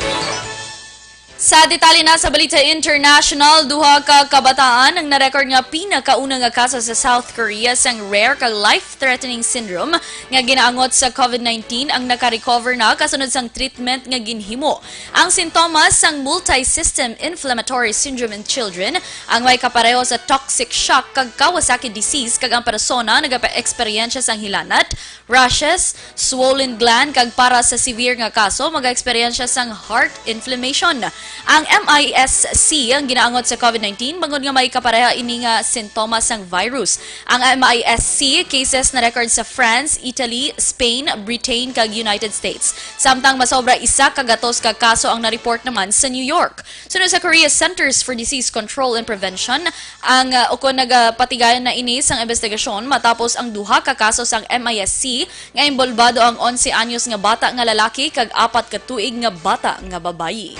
Sa detalye na sa balita international, duha ka kabataan ang na-record nga pinakauna nga kaso sa South Korea sang rare kag life-threatening syndrome nga ginaangot sa COVID nineteen ang naka-recover na kasunod sang treatment nga ginhimo. Ang sintomas sang multi-system inflammatory syndrome in children ang may kapareho sa toxic shock kag Kawasaki disease, kag ang persona nagapaeksperyensya sang hilanat, rashes, swollen gland, kag para sa severe nga kaso, magaeksperyensya sang heart inflammation. Ang M I S C ang ginaangot sa COVID nineteen bangod nga may kapareha ini nga sintomas sang virus. Ang M I S C cases na record sa France, Italy, Spain, Britain, kag United States. Samtang masobra isa ka gatos ka kaso ang na-report naman sa New York. Suno sa Korea Centers for Disease Control and Prevention, ang, ah, ukon nagapatigayon na ini sang investigasyon matapos ang duha ka kaso sang M I S C nga inbolbado ang onse anyos nga bata nga lalaki kag apat ka tuig nga bata nga babayi.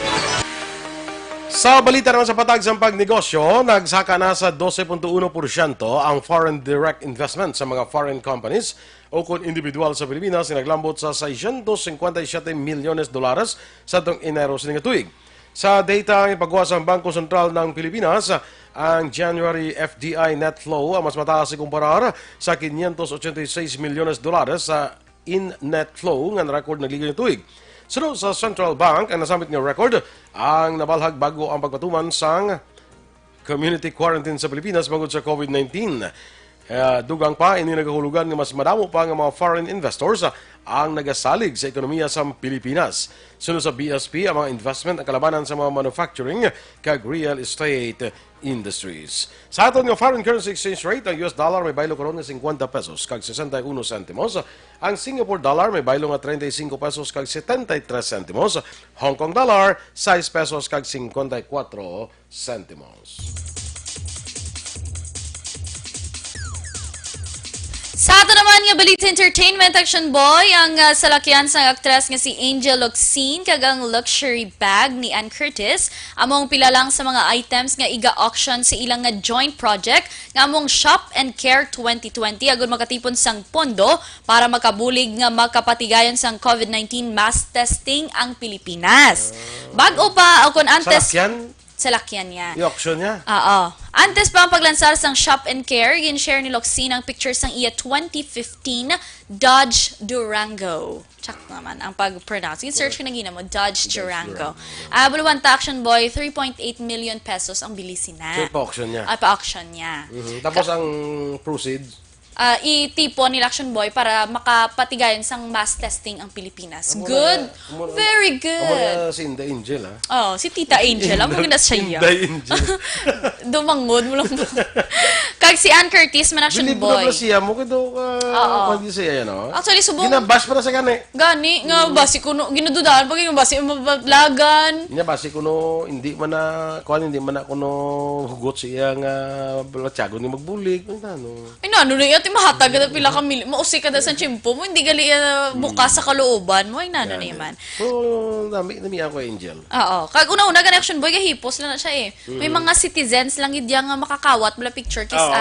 Sa balita naman sa patag sang pagnegosyo, nagsaka na sa dose punto uno porsyento ang foreign direct investment sa mga foreign companies o kon individual sa Pilipinas nga naglambot sa seiscientos cincuenta y siete milyones dolares sa tong Enero sini nga tuig. Sa data nga ipagawa sang Bangko Sentral ng Pilipinas, ang January F D I net flow ang mas mataas ikumparar sa quinientos ochenta y seis milyones dolares sa in net flow nga na-record nagligiw nga tuig. Suno sa Central Bank, ang nasambit nga record ang nabalhag bago ang pagpatuman sang community quarantine sa Pilipinas bangod sa COVID nineteen. Eh, dugang pa, ini nagahulugan nga mas madamo pa nga mga foreign investors ang nagasalig sa ekonomiya sa Pilipinas. Suno sa B S P, ang mga investment ang kalabanan sa mga manufacturing kag real estate industries. Sa aton nga foreign currency exchange rate, ang U S dollar may baylo karon nga cincuenta pesos kag sesenta y uno centimos, ang Singapore dollar may baylo nga treinta y cinco pesos kag setenta y tres centimos, Hong Kong dollar sais pesos kag cincuenta y cuatro centimos. Sa ato naman nga balita entertainment, Action Boy, ang, ah, salakyan sang aktres nga si Angel Locsin kag ang luxury bag ni Ann Curtis among pila lang sa mga items nga iga-auction sa ilang nga joint project nga among Shop and Care twenty twenty, agud makatipon sang pondo para makabulig nga makapatigayon sang COVID nineteen mass testing ang Pilipinas. Bag-o pa, o kon antes, salakyan? Salakyan niya. I-auction niya? Oo. Antes pa ang paglansar sang Shop and Care, gin-share ni Locsin ang picture sang iya twenty fifteen Dodge Durango. Check naman ang pag-pronounce. Yung search ko na gina mo, Dodge Durango. Durango. Ah, buluhan ta, Action Boy, three point eight million pesos ang bili sina. So, ipa-auction niya? Ah, pa-auction niya. Mhm. Tapos ang proceeds? Ah, itipon nila, Action Boy, para makapatigayon sang mass testing ang Pilipinas. Good. Amo na, amo na, very good. Amo na si Inday Angel, ha? Oh, si Tita Angel. Ang maganda siya. Inday Angel. Dumangod mo lang. Kag si Ann Curtis man, Action Boy. Bilib na siya mo, kito, ah, oo, pag di siya, no? Actually, subong ginabash pa na sa gani. Gani nga, mm, basi kuno, ginadudaan pa, nga basi mabatlagan. Nya, basi kuno, hindi man na, kuwan, hindi man na kuno hugot siya nga balatyagon nga magbulig. Ay, nano? Ay, nano na yan? Ti mahatag ka na pila ka mil-, mausik ka na sa tiyempo mo, hindi gali yan, ah, bukas sa kalooban mo. Ay, nano na man. So, nami, nami ako, Angel. Oo. Kag una-una gani, Action Boy, gahipos lang na siya eh. May mga citizens lang gid yang nga makakawat bala picture kis-a. Oo,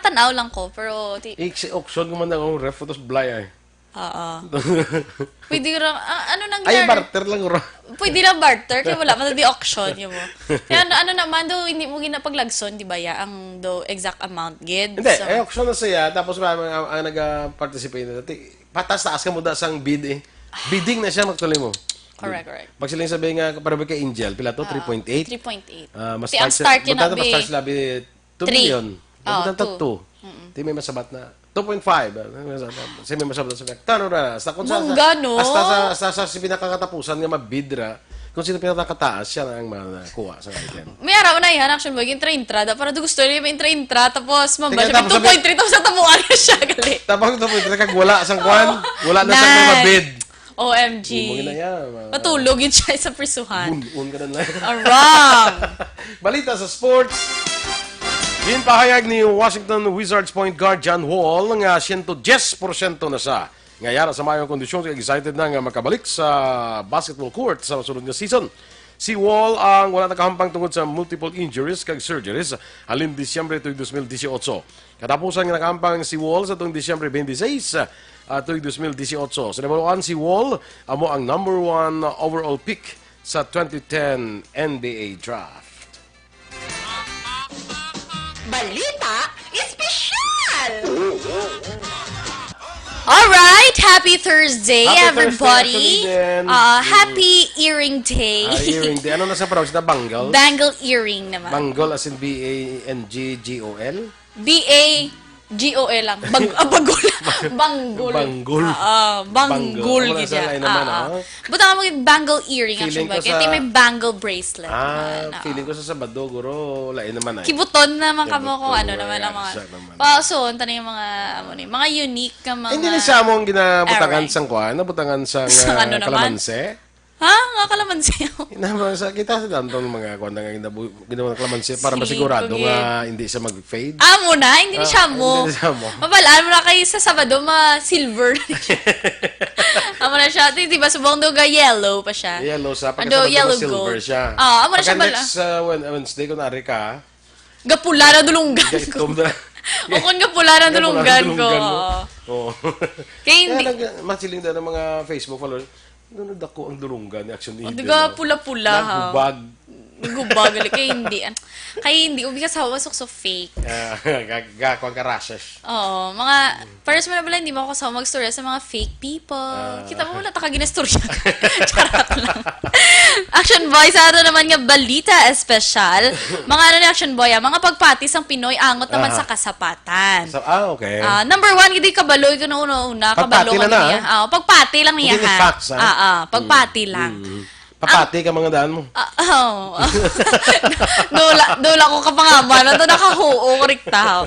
Nakatanaw lang ko, pero di, Iksi auction ko man ang ref, tapos blay ay. Oo. Pwede ra, ah, ano nangyari? Ay, barter lang ra. Pwede lang barter, kaya wala man di auction, yun mo. Kaya ano, ano naman, do, hindi mo ginapaglagson, di ba, ya, ang do exact amount, gid? Hindi, So, ay auction na siya, tapos may, ang, ang nag-participate na, ti-, pataas-taas ka muna sang bid eh. Bidding na siya, actually mo. Correct, correct. Pag sila yung sabi nga, para ba kay Angel, pila to? Oo. Three point eight? Three point eight. Ah, mas Ti, ang start start yun na, mas bi- start sila, bi-, two Three. million. Oh, Mabutang ta two. two. Mm-mm. Di may masabat na two point five. Ah, may masabat. Kasi may masabat sa Tano ra. Hasta kung sa, Mangga, no? hasta sa, hasta sa, sa pinakakatapusan nga mabid ra, kung sino pinakataas, siya na ang makuha sa item. May araw na yan, action boy, yung train trada. Para do gusto niya may train trada. Tapos, Sige, mabasa tapos sabi- two point three, tapos natabuan na siya, gali. Tapos two point three, kag wala sang kwan, wala na sang may Nine. mabid. O M G. Imo gina yan, mga Matulog yun siya sa prisuhan. Bun-on ka na lang. Arang! Balita sa sports. Ginpahayag ni Washington Wizards point guard John Wall nga siyento diyes porsyento na sa nga yara sa maayong kondisyon, excited na nga makabalik sa basketball court sa sunod nga season. Si Wall ang wala nakahampang tungod sa multiple injuries kag surgeries halin Disyembre tuig dos mil disiotso. Katapusan nga nakahampang si Wall sa tuig Disyembre twenty-six, ah, tuig dos mil disiotso. Sa nabaluan, si Wall amo ang number one overall pick sa twenty ten N B A draft. Balita Espesyal! Alright, happy Thursday, Happy Thursday, everybody. Actually, din. Uh, Mm. happy earring day. Ah, earring day. Ano na sa Paraw? Sina bangle? Bangle earring naman. Bangle as in B A N G G O L? B A G O L lang. Bang-, ah, bagol. Banggol. Banggol. Ah, ah, banggol Banggol. Wala gid sa siya. lain naman, Ah, ah. ah. Butangan mo yung bangle earring, Feeling actually, ko ba? Kaya sa may bangle bracelet Ah, naman, ah. feeling ko sa Sabado, guro, lain naman ay. Kibuton naman kamo kung Kibuton, ano naman ang ay, mga sa naman. Pauson, tanay yung mga, ano ni, mga unique nga mga Hindi na siya mo ang ginabutangan Aray. sang kuan, nabutangan sang, Sang ah, ano naman? kalamansi? Ha? Nga kalamansi? Naman sa, kita sa dantong mga kuan na nga ginabu-, ginawa ng kalamansi para Sige, masigurado kung nga hindi siya mag-fade. Amo na, hindi ni Ah, siya mo. hindi ni siya mo. Mabalaan mo na kayo sa Sabado, ma-silver na siya. Amo na siya. Di, di ba, subong daw ga yellow pa siya. Yellow sa, Ano, pagkasabado yellow silver gold. siya. Ah, amo na siya Pagka bala. next, uh, Wed-, Wednesday, kung nari ka, Gapula na dulunggan ko. gaitom na. O kung gapula na Gapula na dulunggan ko. dulunggan mo. Oo. Kaya Kaya hindi nag-, masiling na ng mga Facebook followers, "Ano, nadako ang dulunggan ni Action O, Evil, di ka no? pula-pula, ha? Nagubag." Nagubag, like, kaya hindi. An-, kaya hindi. Ubi ka sa hawa, sukso fake. Ah, ga-, ga-, kuwan ka rashes. Oo, mga, pares mo na pala, hindi mo ako kasama mag-story sa mga fake people. Ah. Kita mo, wala ta ka ginastorya. Charot lang. Action Boy, sa ato naman nga balita espesyal. Mga ano ni Action Boy, ah, mga pagpati sang Pinoy, angot naman Aha. sa kasapatan. So, ah, okay. Ah, number one, hindi kabaloy ko na una-una. Pagpati Kabalo lang kami na, niya. ah. Ah, pagpati lang niya, Hindi ha? facts, ah. Ah, ah, pagpati Mm, lang. mm. Papati ka mga daan mo. Ah, oh. Dula, dula ko kapangaman. Ato nakahuo, rikta.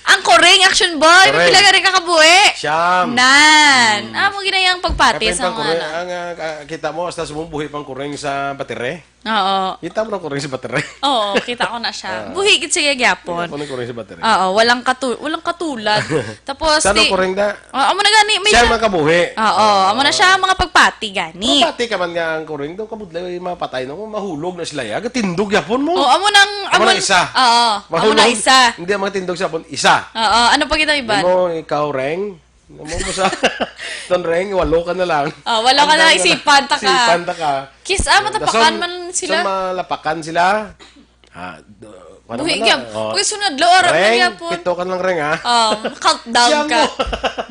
Ang kuring, Action Boy, may Correct. Pila ka rin kakabuhi? Siyam. Nan. Mm. Amo ginayang pagpati Kapin sa pang mga kuring, ano. Ang, ah, ka-, kita mo, hasta sumumbuhi pang kuring sa batire. Oo. Kita mo na kuring sa batire. Oo, kita ko na siya. Ah. Buhi gid siya gyapon. Kita mo na kuring sa batire. Oo, walang katu-, walang katulad. Tapos, Sa ano ti-, kuring da? Oh, amo na gani, may Siya siya makabuhi. Oo, amo na siya Ah. mga pagpati gani. Mapati ka man nga ang kuring, daw kabudlay, mapatay, no? Mahulog na sila, ya. Gatindog yapon mo. Oh, amo nang, Amo amo na n-, isa. Oo, amo na Mahulog. Isa. Hindi, ang mga tindog sa hapon, isa. Oo, ano pa kita iban? Mo, ikaw, Reng. Mo mo sa, ton, Reng, walo ka na lang. Oh, walo ka Ang na, dami na. Isipan ta ka. Isipan ta ka. Kiss, ah, matapakan Dason, man sila. Sa malapakan sila. Ah, do-, ano Buhi man na? Gyap. Oh. Uy, sunod, Lord, ano Reng, gyapon? Pito ka lang, Reng, ha? Oh, countdown Siya ka. Mo.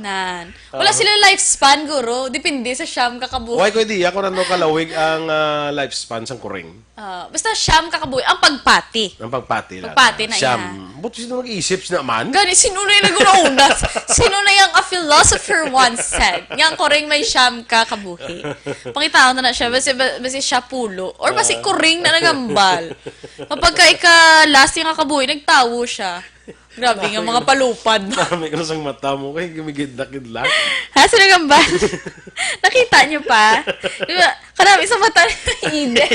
Nan. Wala Oh. Sila lifespan, guro. Depende sa siyam ka kabuhi. Why ko idea kung ano kalawig ang, ah, lifespan sang kuring? Ah, basta siyam ka kabuhi. Ang pagpati. Ang pagpati lang. Pagpati na Siyam. Iya. But sino nag-isip na man? Gani, sino na yung nag-una-una? Sino na yung a philosopher once said? Nga ang kuring may siyam ka kabuhi. Pangitaon na na siya. Basi, ba-, basi siya pulo. Or basi Ah. Kuring na nagambal. Kapag ka ika-last yung kakabuhi, nagtawo siya. Grabe nga mga palupad. Dami ko sa mata mo, kay gumigidlak-gidlak. Ha, sino gambal? Nakita niyo pa? Di ba? Karami sa mata ni Eden.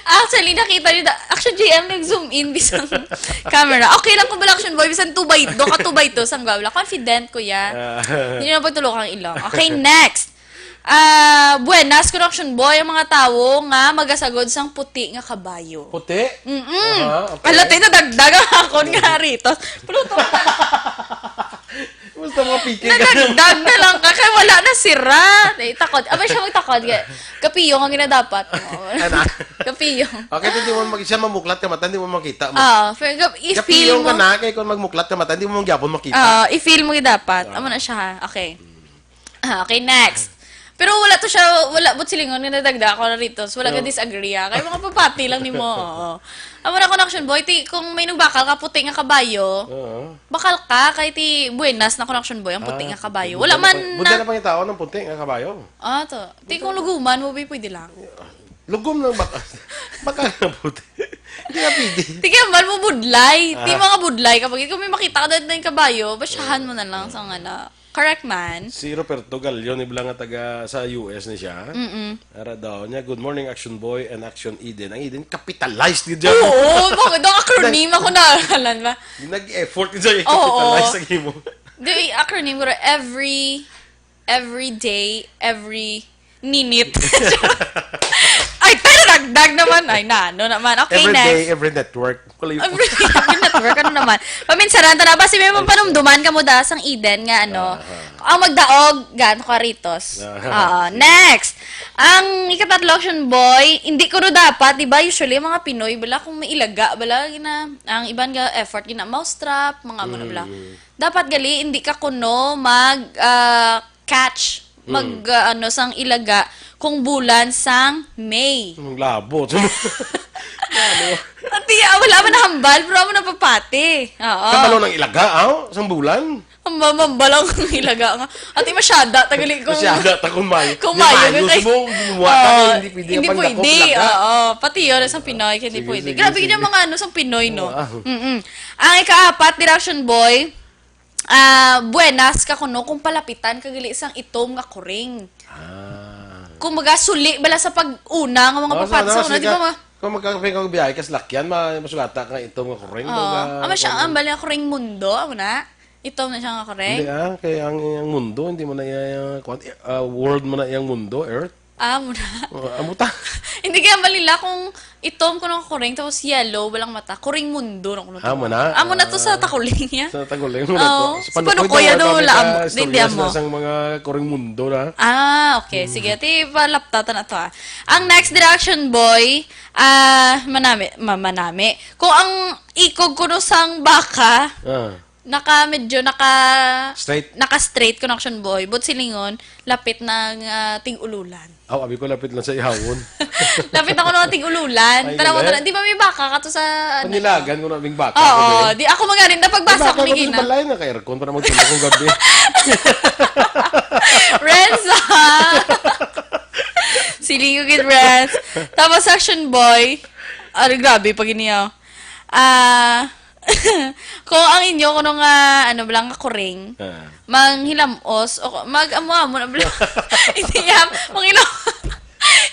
Actually, nakita niyo, da-, actually, J M, nag-zoom in, bisang camera. Okay lang kung wala, Action Boy, bisang two by, do ka two by two, sang gawla. Confident, kuya. Ah. Hindi na pagtulog ang ilong. Okay, next. Ah, buenas, Construction Boy, ang mga tawo nga magasagod sang puti nga kabayo. Puti? Mm-mm. Aha, okay. Ala, tayo, nadagdag ang akon nga ritos. Pluto. Basta mga piki ka. Nadagdag na lang ka, kay wala na sira. Eh, takod. Abay siya magtakod. Kay kapiyong ang ginadapat mo. Ana? Kapiyong. Okay, di mo mag-, siya mamuklat ka mata, di mo makita mo. Ah, fair, gap-, if Kapiyong feel ka mo na, kay kung magmuklat ka mata, di mo gyapon makita. Ah, i-feel mo gyud dapat. Ah. Amo na siya, ha? Okay. Ah, okay, next. Pero wala to siya, wala, but silingon nga nadagdag ako na rito. So, wala ka Oh. disagree, ah. Kaya mga papati lang ni mo, oo. Amo na, Construction Boy, ti, kung may nagbakal ka, puti nga kabayo, Oo. bakal ka, kay ti buenas na, Construction Boy, ang puti Ah, nga kabayo. buti Wala na man pang-, buti na na pang tao ng puti nga kabayo. Ah, to. Ti, kung luguman mo, bi, pwede lang. Lugom lang baka. Baka na puti. Hindi na pwede. Ti, kaya man mo budlay. Ti, Ah. mga budlay, kapag ikaw may makita ka doon na yung kabayo, basyahan mo na lang sa nga na. Correct man. Si Roberto Galion, ibla nga taga sa U S ni siya. Mm-mm. Ara daw niya, "Good morning, Action Boy and Action Eden." Ang Eden, capitalized ni dyan. Oo, bakit? Ang acronym ako na, alam ba? Nag-effort ka dyan, Oo. Capitalize ang imo. Di, acronym ko, every, every day, every ninit. Ay, pero dagdag naman. Ay, na, ano naman. Okay, Every next. Day, every network. Kalayo. Every, every network, ano naman. Paminsaran ta na. Basi may Ay, mapanumduman ka mo da sang Eden nga, ano. Aha. Ang magdaog, gaano ka ritos. Aha. Oo, next. Ang ikatatlo, Action Boy, hindi ko no dapat, di ba? Usually, ang mga Pinoy, bala, kung may ilaga, bala, gina, ang iban nga effort, gina mousetrap, mga ano, bala. Mm. Dapat gali, hindi ka kuno mag, ah, catch, Mm. mag, ah, ano, sang ilaga kung bulan sang May. Ang labo. Ano? Ati, ah, wala man nahambal, pero amo na papati. Oo. Kabalo ng ilaga, aw? Sang bulan? Ang mamambal ang ilaga nga. Ati, masyada, tagali kung Masyada, ta kung may-, kung may mayo, mayo, kay-, subong, ginuwa ka, oo, hindi pwede hindi ang pagdakop pwede, ilaga. Oo. Pati yun, sa Pinoy, hindi Sige, pwede. sige, Grabe sige. Yun yung mga ano, sa Pinoy, no? Oo, ah. Mm-mm. Ang ikaapat, Direction Boy, Ah, buenas ka kuno kung palapitan ka gali sang itom nga kuring. Ah. Kung magasuli bala sa pag-una nga mga Oh, papat sana sa una, sige di ba, ka, ma- kung magkakape ka, biyahe ka sa lakyan, ma-, masugata ka itom nga kuring, Oo. Baga, Ama siya, kuring. Ang bali nga kuring mundo, amo na. Itom na siya nga kuring. Hindi, ah, kay ang, ang mundo, hindi mo na iya, iya, kwan, ah, world mo na iyang mundo, earth. Ah, amo na. Oh, amo ta. Hindi kaya malila kung itom ko ng kuring, tapos yellow, walang mata. Kuring mundo na kuno to. Amo na? Amo na to sa Ah. Takuling niya. Sa Takuling mo na to. Oo. Sa Sa Panukoy Panukoy, daw, ano, wala wala ka amo. Hindi, hindi istorya amo. Sa mga kuring mundo na. Ah, okay. Mm. Sige, ti, palaptatan na to, ah. Ang next, Direction Boy, ah, manami, ma-, manami. Kung ang ikog kuno sang baka, Ah. Naka, medyo naka, Straight. Naka-straight, Construction Boy. But silingon, lapit na nga tig-ululan. Aw, abi ko lapit lang sa ihawon. Lapit ako ng tig-ululan. Ay, Tanaw mo galing. Na, di ba may baka ka to sa, ano, Panilagan ko na, may baka Oo, ko, eh. Di ako magaling na pagbasa May baka ko ko ni sa Gina. Balay, naka-aircon pa naman kung gabi. Renz, ha? Silingon gid, Renz. Tapos, Action Boy. Ay, grabe, pag iniyaw. Ah, Kung ang inyo kuno nga, ano, bala nga kuring, Ah. manghilamos, o mag-amo-amo na bala. Hindi yan, manghilam-,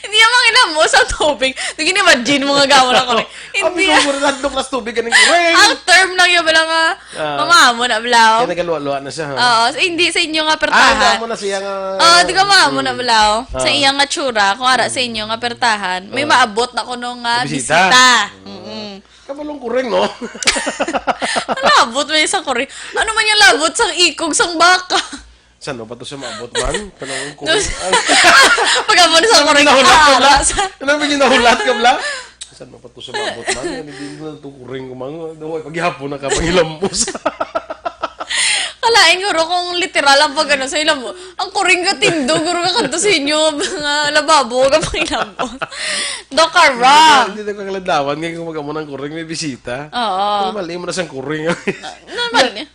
hindi yan manghilam mo sa tubig. Nag-imagine mo nga gamo na kuring. Hindi yan. Ang tubig, ganing kuring. Ang term lang yun bala nga, Ah. mamaamo na bala. Kaya nagaluwa-luwa na siya, ha? Oo, so, hindi sa inyo nga Ah, pertahan. Amo na siya nga Oo, di ka maamo na bala. Sa Ah. iyang nga tsura, kung ara sa inyo nga pertahan, may Ah. maabot na kuno nga Bisita. bisita. Mm-mm. Kabalong kuring, no? Labot man isang kuring. Ano man yung labot sang ikog sang baka? Saan ba to siya maabot man? Tanong ko. Dos-, pag-amo na sa Ano kuring, ginahulat ka, ah, bla? sa Ano ba ginahulat ka, bla? Saan ba to siya maabot man? Ano din mo ito kuring, kumang? Daw, paghihapon na ka, panghilamos. Kalain ko ro kung literal ang pag-ano sa ilamo. Ang kuring ka tindo, guro ka kanto sa inyo, mga lababo, ka pangilamo. Do ka ra. Hindi na, hindi na kakaladawan, ngayon kung mag-amo ng kuring, may bisita. Oo. Ano, mali mo na sang kuring. Normal niya.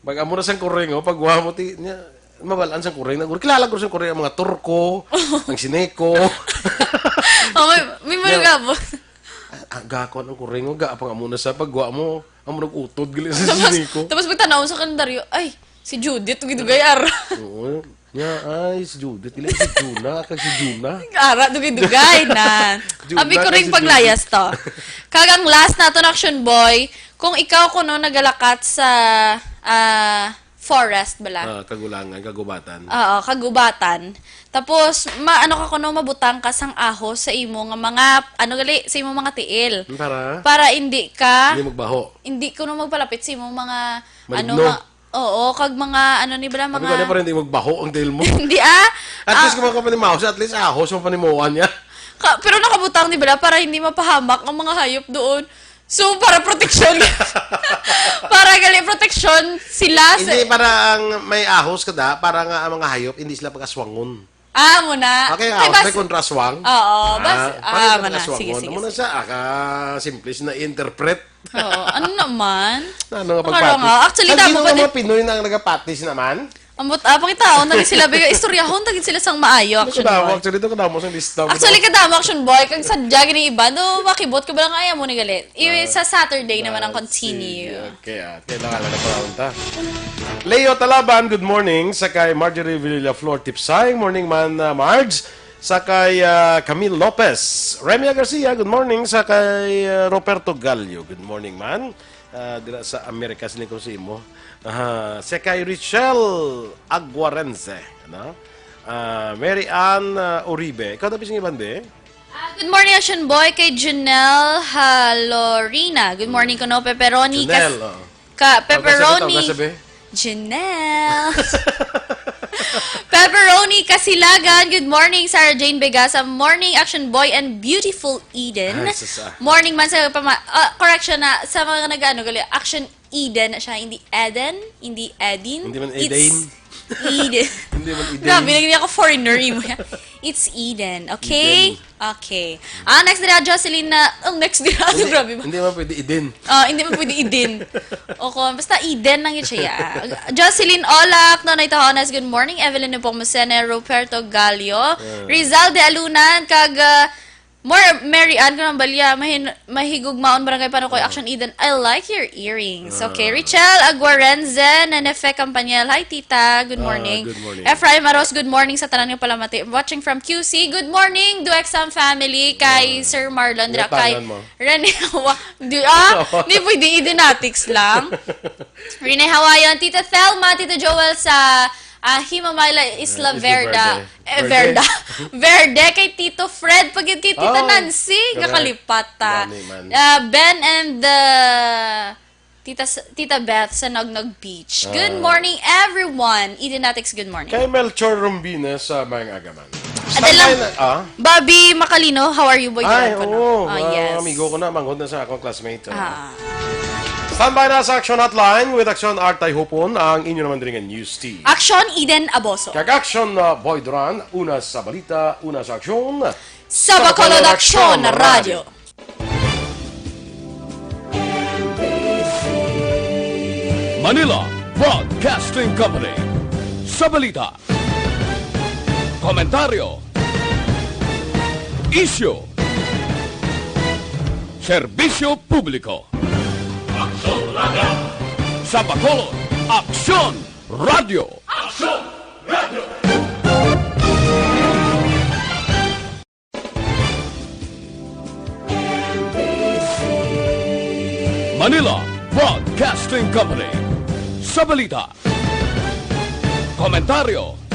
Pag amo na sang kuring, oh, pag wa mo ti, niya, mabalaan sang kuring. Naguro, kilala ko sang kuring, ang mga Turko, ang Sineco. Oh, may, may Niya, mga gabos. Ah, ah, gakon ang kuring, oh, ga, pang amo na sa pagwa mo, amo nag-utod, gali sa Tapos, Sineco. tapos pagtanaw sa kalendaryo, "Ay, si Judith, dugay-dugay, ara." Oo. Niya, "Ay, si Judith, gali si Juna, kag si Juna." Ara, dugay-dugay na. Juna, Abi ko kag ring si paglayas Judith. to. Kag ang last naton, Action Boy, kung ikaw kuno nagalakat sa, ah, forest bala. Ah, kagulangan, kagubatan. Oo, kagubatan. Tapos, ma-, ano ka kuno, mabutang ka sang ahos sa imo nga mga, ano gali, sa imo mga tiil. Para? Para hindi ka Hindi magbaho. Hindi kuno magpalapit sa imo mga, Maligno. ano, ma-, oo, kag mga, ano ni bala, Ano mga gani para hindi magbaho ang tiil mo? Hindi, ah. At Ah. least kung mga panimaho siya, at least ahos ang panimuan niya. Ka-, pero nakabutang ni bala para hindi mapahamak ang mga hayop doon. So, para proteksyon. Para gali proteksyon sila sa Hindi, para ang may ahos ka da, para nga ang mga hayop, hindi sila pag-aswangon. Ah, amo na. Okay, Kay ahos, bas- may kontraswang. Oo, bas-, Ah, ah, para amo na. pag-aswangon. Sige, sige, Amo na sige. siya, ah, ka-simple na i-interpret. Oo, ano naman? Ano nga Ano pagpatis? nga? Actually, Ang damo ginawa pa nga din. mga Pinoy na ang nagapatis naman. Ambot, ah, pangitaon na gid sila, biga, istoryahon na gid sila sang maayo, Ano Action kadamo? Boy. Actually, ito kadamo sang lista mo Actually, daw. kadamo, Action Boy, kag sadya gini iba, no, makibot ka ba lang, ay, amo ni gali. I-, Ah, sa Saturday naman ang ah, continue. sige. Okay, ah, kailangan na pala unta. Leo Talaban, good morning. Sa kay Marjorie Villaflor Tipsay, morning man, ah, Marge. Sa kay, ah, Camille Lopez, Remia Garcia, good morning. Sa kay, ah, Roberto Gallo, good morning man. Ah, dira sa Amerika, sini ko sa imo. Aha, si kay Richelle Aguarense, no? Ah, Mary Ann, ah, Uribe. Ikaw, tapos ng iban, be? Ah, good morning, Action Boy, kay Junel Halorina. Good morning, kuno, pepperoni. Kas-, Junel, oh. ka, Tawag ka sa, pepperoni. tawag ka sa, be? Junel. Pepperoni Kasilagan. Good morning, Sarah Jane Begasa. Morning, Action Boy and beautiful Eden. Ay, sus, ah. Morning man sa pama-, ah, correction na, sa mga nag-ano, gali, Action Eden na siya. Hindi Eden, hindi Edin. Hindi man It's Eden. Eden. Hindi man Eden. Grabe, naging ako foreigner, imo yan. It's Eden, okay? Eden. Okay. Ah, next dira, Jocelyn na, ang next dira, Hindi, grabe ba? hindi man pwede Eden. Ah, hindi man pwede Eden. O kung, basta Eden lang yun siya. Jocelyn Olak, Nonoy Tahonas, good morning. Evelyn Nepomuceno, Ruperto Gallo, Yeah. Rizal de Alunan, kag, ah, More Mary Ann Conambalia, mahin-, mahigugmaon Barangay Panukoy, Ah. Action Eden. I like your earrings. Okay. Ah. Richelle Aguarenzen, Nenefe Campaniel. Hi, tita. Good Ah, morning. good morning. Ephraim Aros, good morning sa tanan nga palamati. Watching from Q C. Good morning, Duexam family. Kay Ah. Sir Marlon, dira kay Yatangan mo. Rene Hawa-, di, ah, di pwede idinatics lang. Rene Hawayan, Tita Thelma, Tito Joel sa, ah, Himamayla, Isla Ah, Isla Verda. Verde. Eh, Verde. Verda. Verde kay Tito Fred, pag yun kay Tita Oh, Nancy, correct. Gakalipat ta. Gani man. Ah, Ben and the Tita S-, Tita Beth sa Nognog Beach. Good Ah. morning, everyone. Idinatics, good morning. Kay Melchor Rombina sa Mayang Agaman. Adala, Standby na, ah? Bobby Macalino, how are you, boy? Ay, Diba, oo. ano? Ah, Ah, yes. amigo ko na, manghod na sa akong classmate, ah. Ah. Standby na sa Action Hotline with Action Art Tayhupon, ang inyo naman diri nga news team. Action, Eden Aboso. Kag Action, ah, Boy Duran, una sa balita, una sa aksyon. Sa Bacolod Action Radio. Manila Broadcasting Company. Sa balita, komentaryo, isyu, serbisyo publiko. Action Radio. Sa Bacolod, Aksyon Radio. Aksyon Radio. Manila Broadcasting Company. Sa balita, komentaryo,